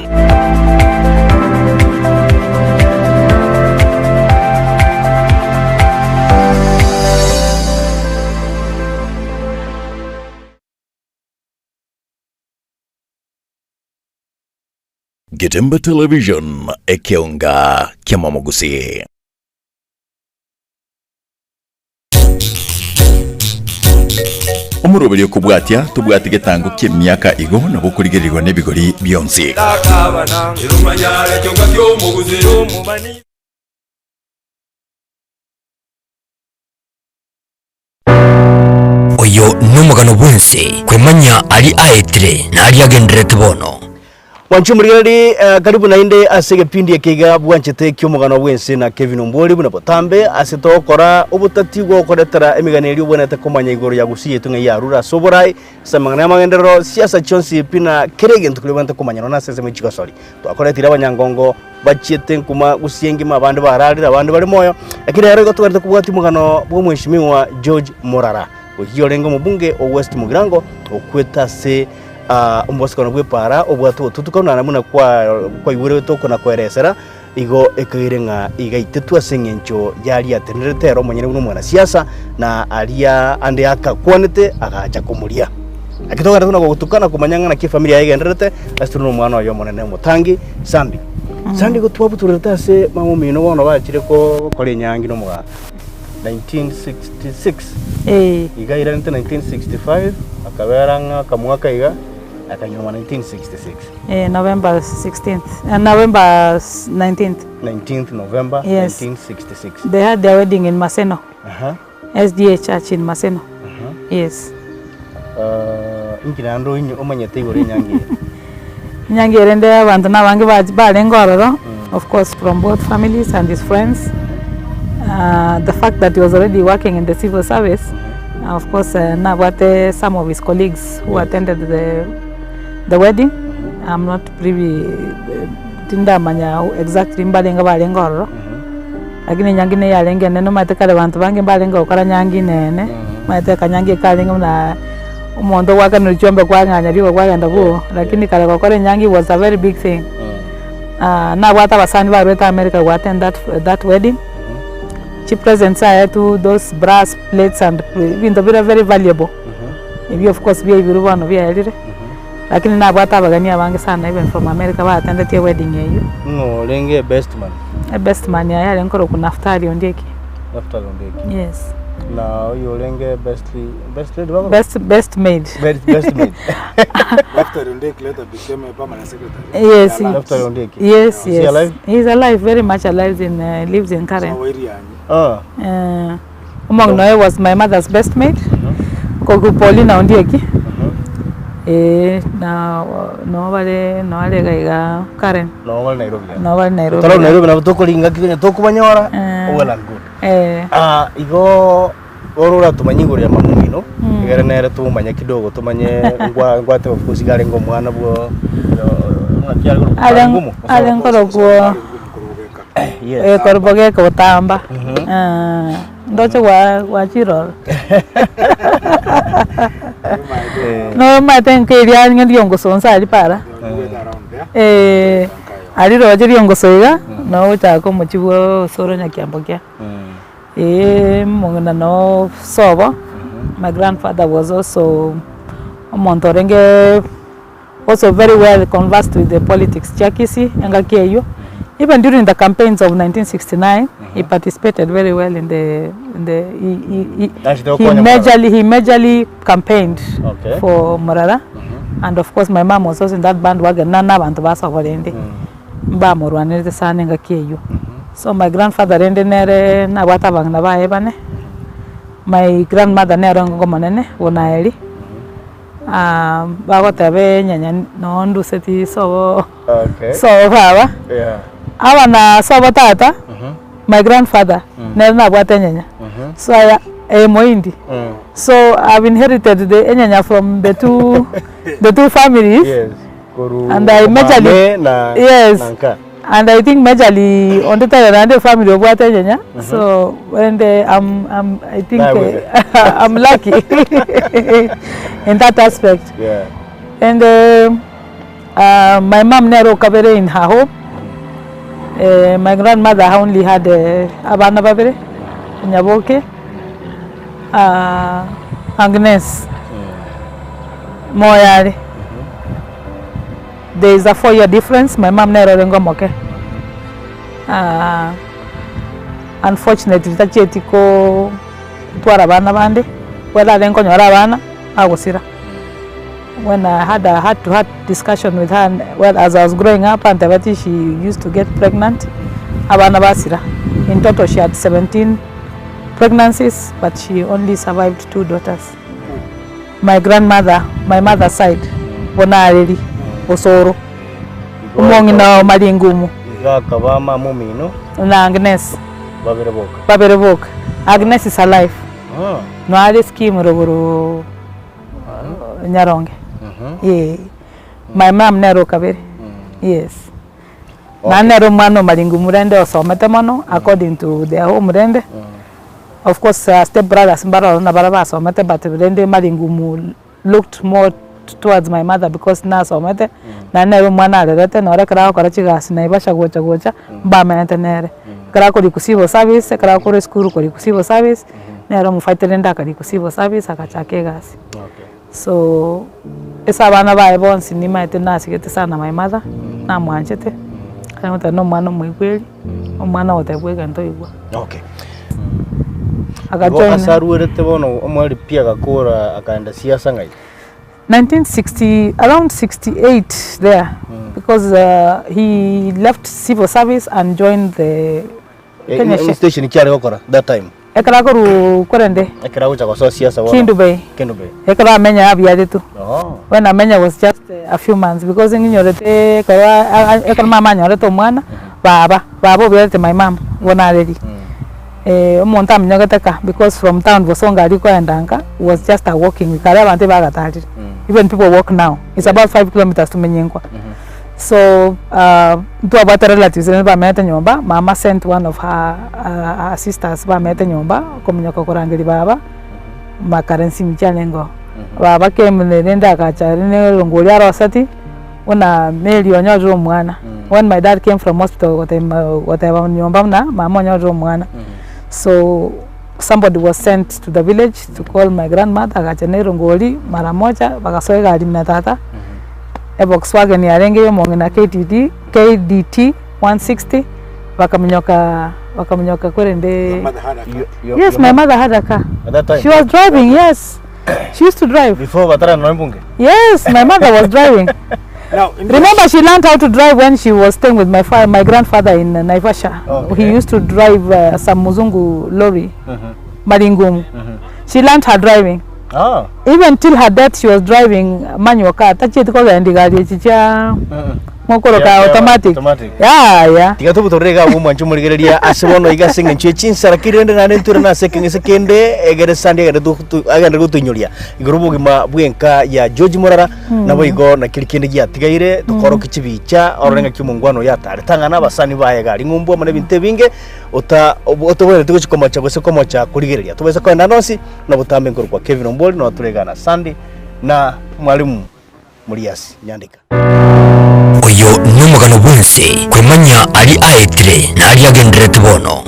Getembe Television, ekeonga ki'amamogusii. Omoroberio okobwatia, tobwati getango ki'emiaka igo nabo okorigererigwa nebigori bionsi. Oyo nomogano bw'ense, kwemanya aria aetire na aria agendererete bono. Mwanche omorigereri eh, karibu naende ase egepindi eke iga bwanchete ki'omogano bw'ense na Kevin Ombwori buna botambe ase togokora obotati bw'ogokoretera emegano eria obwenerete komanya igoro ya gusii yaito ng'a yarure ase oborai ase amang'ana y'amagenderero siasa chionsi pi na kera egento keria obwenerete komanya nonya ase ensemo ye chigosori. Twakoretire abanyangongo bachiete nkuma gusii engima abande bararire abande bare moyo, lakini rero igo togende kobwatia omogano bwa omweshimiwa George Morara, oyio orenge omobunge o West Mugirango okwete ase omobasikano bw'epaara obwate obotutukanu naende buna kwa kwaigweretwe oko na koeresera, igo ekageire ng'a igaitetwe ase eng'encho yaria atenerete ere omonyene buna omwanasiasa, na aria ande akakwanete agacha komoria. Naki togende buna gogotukana komanya ng'a naki efamiri yaye egendererete, ase tore nomwana oye omonene omotangi, Sandy. Sandy igo twabutorerete ase mama omino bono bachire gokora enyangi na omogaka 1966, Eh. iga airanete 1965, akabera ang'e akamwaka iga, akanyuoma 1966. Eh, November 16th, eh, November 19th. 19th November Yes. 1966. They had their wedding in Maseno. Aha. SDA Church in Maseno. Yes. Uh, inki naende oinye omanyete igoro enyangi eye? Enyangi ere rende abanto na abange ba- barenge ororo, of course from both families and his friends. The fact that he was already working in the civil service, of course nabwate some of his colleagues who attended the the wedding, I'm not privy tindamanya exactly mbarenge barenge ororo. Lakini enyangi nigo yarenge enene, omanyete kare abanto bange mbarenge gokora nyangi nene, omanyete akanyangi ekarenge buna omonto ogwakanerwa chiombe kwang'anya rioka kwagenda bwogo, lakini kare gokora enyangi was a very big thing. Nabwate abasani barwete America go attend that that wedding, chipresents aetwe those brass plates and ebinto bire very valuable, ebio of course biaibirwe bono biaerire. Lakini nabwate abageni abange sana even from America ba attendetie ewedding eyio. Ng'o orenge ebest man? Ebest man yaye arenge korokwa Naftali Ondieki. Naftali Ondieki. Yes. Na oyio orenge best best lady bakorokwa? Best best maid. Best best maid. Naftali Ondieki later became a permanent secretary. Yes. he- Naftali Ondieki. Yes, Is he yes. alive? He's alive, very much alive in uh, lives in Karen. Ah. Omong'ina oye was my mother's best maid, korokwa Paulina Ondieki. Eh, na noo bare noo are iga iga Karen. Noo bare Nairobi iga. Noo bare Nairobi Tore iga. Nairobi nabo tokoringa ki onye tokobanyora, Eh. well and good. Eh. Ah, igo oro oratomanye igoro ya mama omino, Mm. egere nere tomomanye kidogo tomanye ngwa ngwate of course iga arenge omwana bwo ng'aki are korokwa Are Ngumu? are nkorokwo Yes. eh, korokwo gekotamba. Ah, ndoche gwa gwachirora. Nomaete nkeria ng'e riongoso nse aria para, eh, aria roche riongoso iga, nogochaka omochie bwa osoro nyakiambokia. Eeh omong'ina noo sobo, my grandfather was also omonto orenge also very well conversed with the politics chia Kisii engaki eywo, even during the campaigns of 1969 he participated very well in the in the he he he Nachete he gokonya Morara. majorly he majorly campaigned Okay. for Morara and of course my mum was also in that bandwagon na na abanto ba sobo rende mbamorwanerete sana engaki eywo. So my grandfather rende nere nabwate abang'ina baye bane, my grandmother nere onge omonene buna Eli. Bagoteba enyanya noo nduseti sobo Okay. sobo baba, Yeah. aba na sobo tata, my grandfather nere nabwate enyanya, so aya eh moindi, so I've inherited the enyanya from the two the two families. Yes. Koru And I majorly mame na yes. na nka. And I think majorly onde taiyo naende efamily obwate enyenya so rende I'm, I'm, I think Naye I'm lucky in that aspect. Yeah. And my mum nere okabere in her home. My grandmother only had abana babere, Nyaboke, Agnes, moyo are. There is a 4 year difference, my mum nere orenge omoke. Unfortunately tachieti kotwara abana bande, whether arenge konyora abana, agosira. When I had a heart to heart discussion with her well as I was growing up antebetie she used to get pregnant, abana basira. In total she had 17 pregnancies but she only survived two daughters. My grandmother, my mother's side, bono areri osoro, omong'ina o Maringumu. Iga akaba mama omino. Na Agnes. Babere boka. Babere boka. Agnes is alive. Ah. Noare scheme rogoro Nyaronge. Ee. My mum nere okabere. Yes. Naende nere omwana o Maringumu rende osomete mono according to their home rende. Of course step brothers mbare ororo nabare basomete but rende Maringumu looked more towards my mother because nasomete naende nere omwana arerete nore ekero agokora chigasi Naivasha gocha gocha mbamenyete nere. Ekero akorikwa civil service, ekero akorwa esukuru korikwa civil service, nere omofight rende akarikwa civil service agachaka egasi. So ase abana baye bonsi nimaete nasigete sana my mother, namwanchete, ekero ngoteba na omwana omoigweri, omwana ogotebwa egento oigwa. Okay. Igo Agajoin ase aruerete bono omweri pi agakora akaenda siasa ng'ai? 1960 around 68 there because he left civil service and joined the Kenya Eh, station ki are gokora that time? Ekero akorwa korende Ekero agocha gosoa siasa bono. Kendu Bay. Kendu Bay. Ekero amenya abiaretwe. Oh. When amenya was just a few months because ng'inyorete ekero ekero mama anyorete omwana, baba, baba obiarete my mum bono areri. Omonto aminyogete ka because from town Bosongo aria koenda nka was just a walking kare abanto ebagatarire. Even people walk now. It's about 5 kilometers to Menyinkwa. So ntwabwate relatives rende bamenyete nyomba, mama sent one of her her sisters bamenyete nyomba kominyoka korangeria baba, makare nsimi chiarenge oo. Baba came rende agacha rende erongo oria aroseti, buna Mary onyorire omwana. When my dad came from hospital goteba goteba nyomba buna mama onyorire omwana. So somebody was sent to the village to call my grandmother agacha na erongo oria mara moja bagasoa egari na tata. Evolkswagen yarenge y'omong'ina KDD, KDT 160 bakaminyoka bakaminyoka korende Your mother had a car? Your- Yes, your my mo- mother had a car. At that time? She was driving, yes. She used to drive. Before batara noe mbunge? Yes, my mother was driving. Now, in Remember, she learned how to drive when she was staying with my fa- my grandfather in Naivasha. Okay. He used to drive some Muzungu lorry, Maringumu. She learned her driving. Ah. Even till her death she was driving manual car, tachieti kogenda igari echi chia mokoroka automatic. Yaya. Tiga tobutorere iga abwo mwanche omorigereria ase bono iga ase eng'encho ye chinsara ki rende naende nture nase ekeng'ese kende egere Sunday egende to agende gotoinyoria igoro obogima bw'enka ya George Morara naboigo nakeri kende giatigaire tokorokia chibicha orore ng'aki omongwana oyo atarete ang'ana abasani baye iga aria ng'umbu amo na ebinto ebinge ota otobwenereti gochia komocha gose komocha korigereria. Tobaisa kogenda ande onsi na botambe nkorokwa Kevin Ombori noo tore iga na Sunday na mwalimu Muriasi Nyandika. Oyo nomogano bw'ense, kwemanya aria aetire na aria agendererete bono.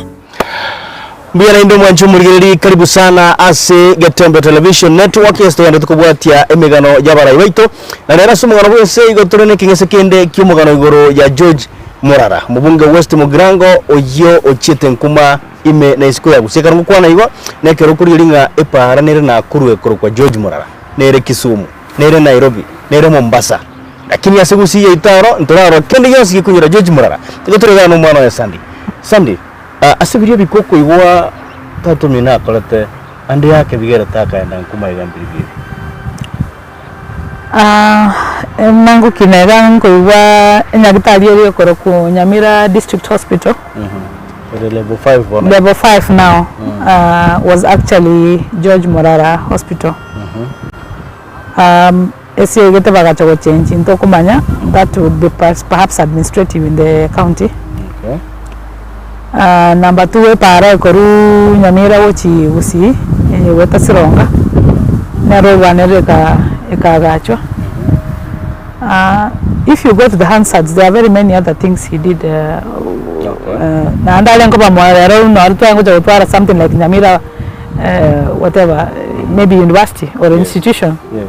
Mbuya naende omwanchi omorigereri karibu sana ase Getembe Television Network ase togenderete kobwatia emegano y'abarai baito. Na rero ase omogano bw'ense igo tore nekeng'ese kende ki'omogano igoro ya George Morara, omobunge o West Mugirango oyio ochiete nkuma ime na isiko ya Gusii. Ekero ngokwana igo nekero okorigereria ng'a epaara nere Nakuru ekorokwa George Morara, nere Kisumu, nere Nairobi, nere Mombasa. Lakini ase Gusii yaito aro ntorarora kende gionsi gekonyora George Morara. Igo tore igaa nomwana oye Sandy. Sandy, ase biria ebiko okoigwa tata omino akorete ande yake bigerete akaenda nkuma iga mbiribio ebi. Nangokina iga nkoigwa enyagitari eria ekorokwa Nyamira District Hospital, Ere level 5 bono. level 5 now, was actually George Morara Hospital. Ase egete bagacha gochengi ntokomanya, that would be perhaps administrative in the county. Okay. Number two epaara ekorwa Nyamira gochia Gusii eye goeta Sironga, nero orwanerire eka ekaagachwa. If you go to the Hansards there are very many other things he did naende arenge koba moyo ero naro tware gocha gotwara something like Nyamira whatever maybe university or institution. Yes.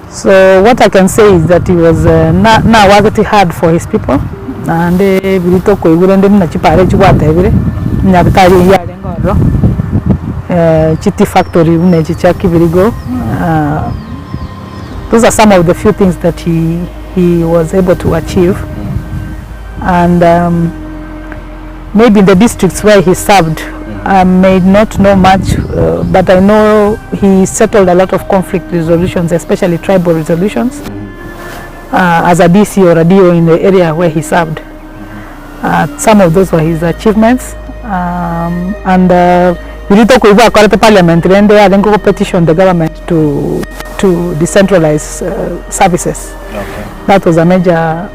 So what I can say is that he was na nawageti hard for his people naende biria tokoigwa rende buna chipara echi gwatebire nyagetari eywo yarenge ororo chi tea factory buna echi chia Kibirigo those are some of the few things that he he was able to achieve and maybe in the districts where he served I may not know much but I know he settled a lot of conflict resolutions especially tribal resolutions as a DC or a DO in the area where he served. Some of those were his achievements and riria tokoigwa akorete parliament rende arenge go petition the government to to decentralize services. That was a major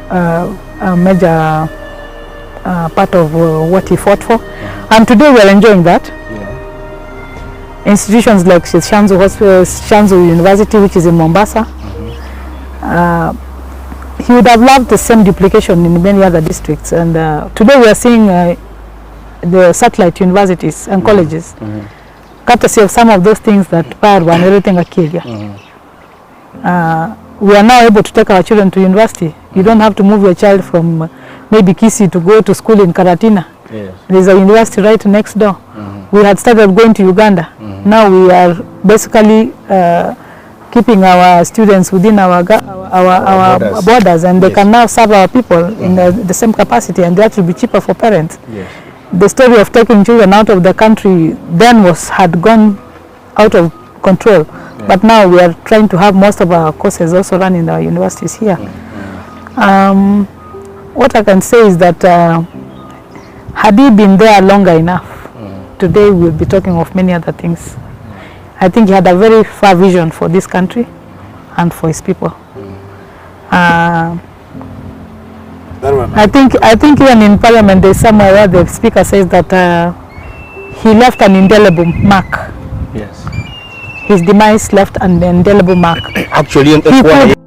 a major part of what he fought for and today we are enjoying that. Institutions like Shanzu Hospital, Shanzu University which is in Mombasa. He would have loved the same duplication in many other districts and today we are seeing the satellite universities and colleges courtesy of some of those things that barwanerete ngaki eria. We are now able to take our children to university. You don't have to move your child from maybe Kisii to go to school in Karatina. Yes. There is a university right next door. We had started going to Uganda. Now we are basically keeping our students within our, our, our, Borders. borders and they can now serve our people in the, the same capacity and that will be cheaper for parents. Yes. The story of taking children out of the country then was had gone out of control. Yeah. But now we are trying to have most of our courses also run in our universities here. Mm. What I can say is that had he been there longer enough, today we'll be talking of many other things. I think he had a very far vision for this country and for his people. I think I think even in parliament there's somewhere where the speaker says that he left an indelible mark. Yes. His demise left an indelible mark. Actually, He could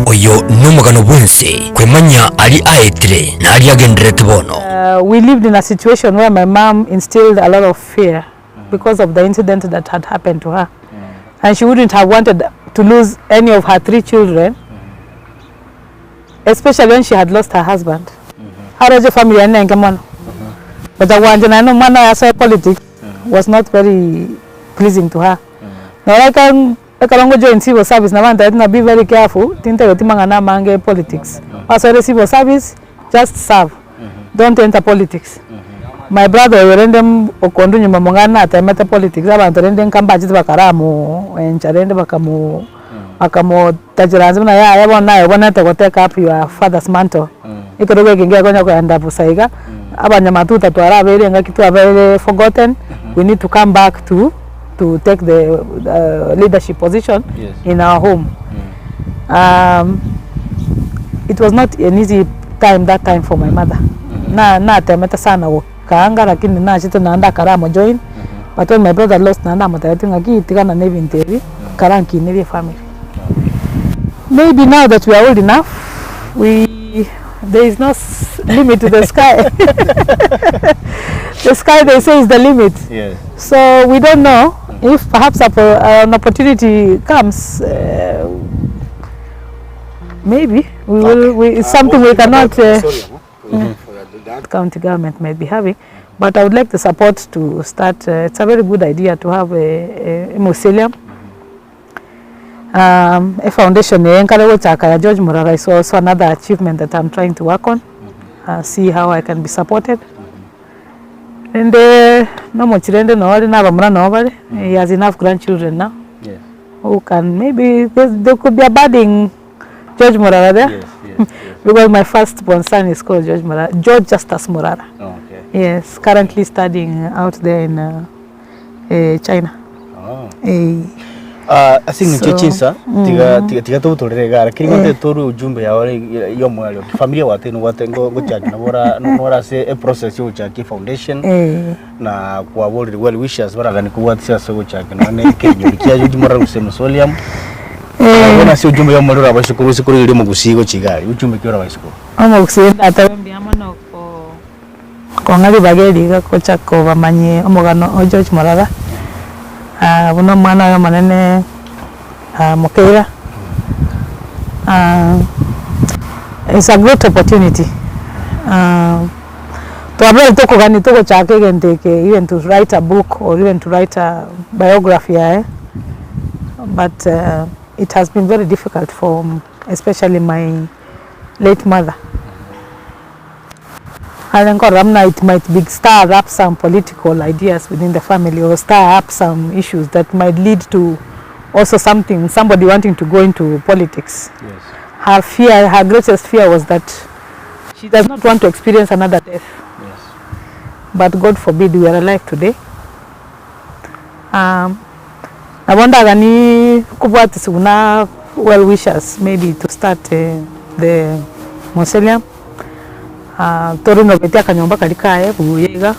Oyo nomogano bw'ense kwemanya aria aetire na aria agendererete bono. We lived in a situation where my mom instilled a lot of fear because of the incident that had happened to her and she wouldn't have wanted to lose any of her three children especially when she had lost her husband. Aroche family yane nenge mono but agwancha naende omwana oye asoe politics was not very pleasing to her. Noro ekero ekero ngo join civil service nabo antebetie ng'a be very careful tintebetie mang'ana amange e politics. Wasoire civil service just serve don't enter politics. My brother oyo rende okondwa nyuma mong'ana natemete politics, abanto rende nka mbachete bakaramoencha rende bakamo bakamotachera inse buna yaya bono naye obwenerete go take up your father's mantle. Ekerogo eke ngekonya kogenda bosa iga, abanyamatuta twarabeire engaki twabeire forgotten, we need to come back to to take the leadership position in our home. It was not an easy time that time for my mother. Na natemete sana gokaanga lakini nachete naende akaramo join, but when my brother lost naende namotebetie ng'a ki tigana na ebinto ebi, kara nkinerie efamily. Maybe now that we are old enough, we there is no limit to the sky. The sky they say is the limit. Yes. So we don't know if perhaps an opportunity comes, maybe we will, we, it's something we cannot, county government may be having, but I would like the support to start, it's a very good idea to have a, a mausoleum. Um, a foundation eye nkare gochaka ya George Murara is also another achievement that I'm trying to work on, uh, see how I can be supported. Rende nomochi rende noo ore na abamura noo bare, he has enough grandchildren now Yes. who can maybe there, there could be a budding George Murara there. Yes, yes, because my first born son is called George Murara, George Justus Murara. Okay. Yes, currently studying out there in uh, eh, China. Oh. Eh. Ah, ase eng'encho So, chinsa tiga tiga tiga togotorera iga lakini Eh. ngote torwe ujumbe yao yomoerio familia gwate nogwate ngochaki nabo ora nore ase eprocess yogochaki efoundation Eh. na kwaborire well wishers baragani kobwatisia ase ogochaki nonya na ekenyoro kiaye ojumbe oraruse mausoleum Eh. bono ase ujumbe yomoerio orabaise korwa ase korigereria omogusii gochia iga aria ujumbe ki orabaise korwa? Omogusii ndatabe mbuya mono ko Kong'a ribaga eri iga gocha kobamanyia omogano o George Morara, buna omwana oye omonene Mokeira. It's a great opportunity twabeire tokogania togochaka egento eke even to write a book or even to write a biography yaye, but it has been very difficult for especially my late mother. Are nkorora buna it might be stir up some political ideas within the family or stir up some issues that might lead to also something, somebody wanting to go into politics. Yes. Her fear, her greatest fear was that she does not want to experience another death. Yes. But God forbid we are alive today. Um, nabo ndagani kobwatisia buna well wishers maybe to start uh, the mausoleum Torinobeti akanyomba karia kaye buya iga,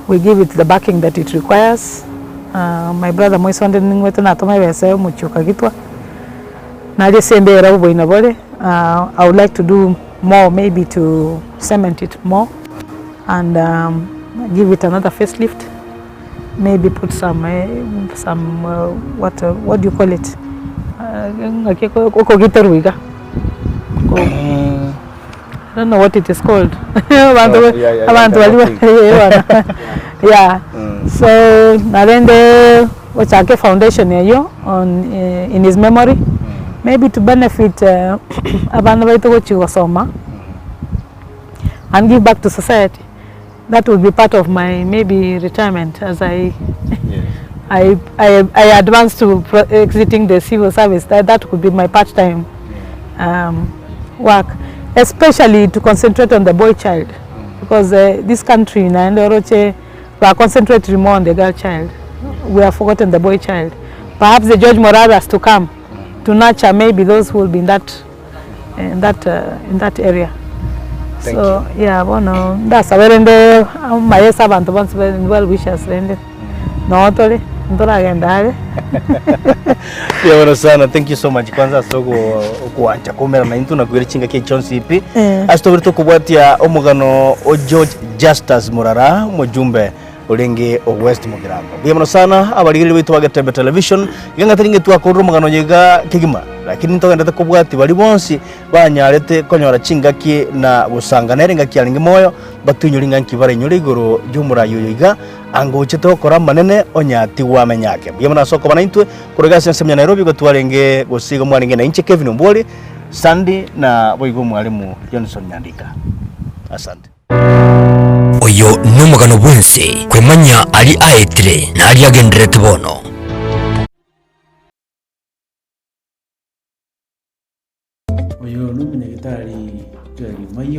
we give it the backing that it requires, my brother moise onde ningwete natoma ebesa ya omochie o Kagitwa, naria ase embera oboina bore, I would like to do more maybe to cement it more and give it another face lift, maybe put some some what what do you call it ng'aki okogiterwa iga. I don't know what it is called abanto Oh, yeah, yeah, abanto yeah, baria yeah. ba yeah so narende gochaka efoundation eyio on in his memory maybe to benefit abana baito gochia gosoma and give back to society that will be part of my maybe retirement as I I I I advance to exiting the civil service that that could be my part time um, work especially to concentrate on the boy child because uh, this country naende oroche we are concentrating more on the girl child we have forgotten the boy child perhaps the George Moraras to come to nurture maybe those who will be in that in that uh, in that area Thank so yeah bono ndasabe rende amaye ase abanto bonsi be well wishers rende noo tore ntoragenda are. Mbuya mono sana, thank you so much kwanza ase ogo okoancha koumerana naintwe na koira chingaki echi chionsi pi. Eh. Ase tobere tokobwatia omogano o George Justus Murara omojumbe orenge o West Mugirango. Mbuya mono sana abarigereria baito ba Getembe Television, iga ng'a tari ng'a twakorire omogano oyo iga kegima, lakini ntogenderete kobwatia baria bonsi banyarete konyora chingaki na gosanga nere engaki arenge moyo, batoinyore ng'a nki barainyore igoro y'omorai oyo iga, anga ochete gokora amanene onye atigwe amenye ake. Mbuya mono ase okoba naintwe, korwa iga ase ensemo ya Nairobi igo twarenge gose igo mwarenge nainche Kevin Ombwori, Sandy na boigo omwalimu Johnson Nyandika. Asante. Oyo nomogano bw'ense kwemanya aria aetire na aria agendererete bono. Oyo nomonyagetari Joel Maiyo.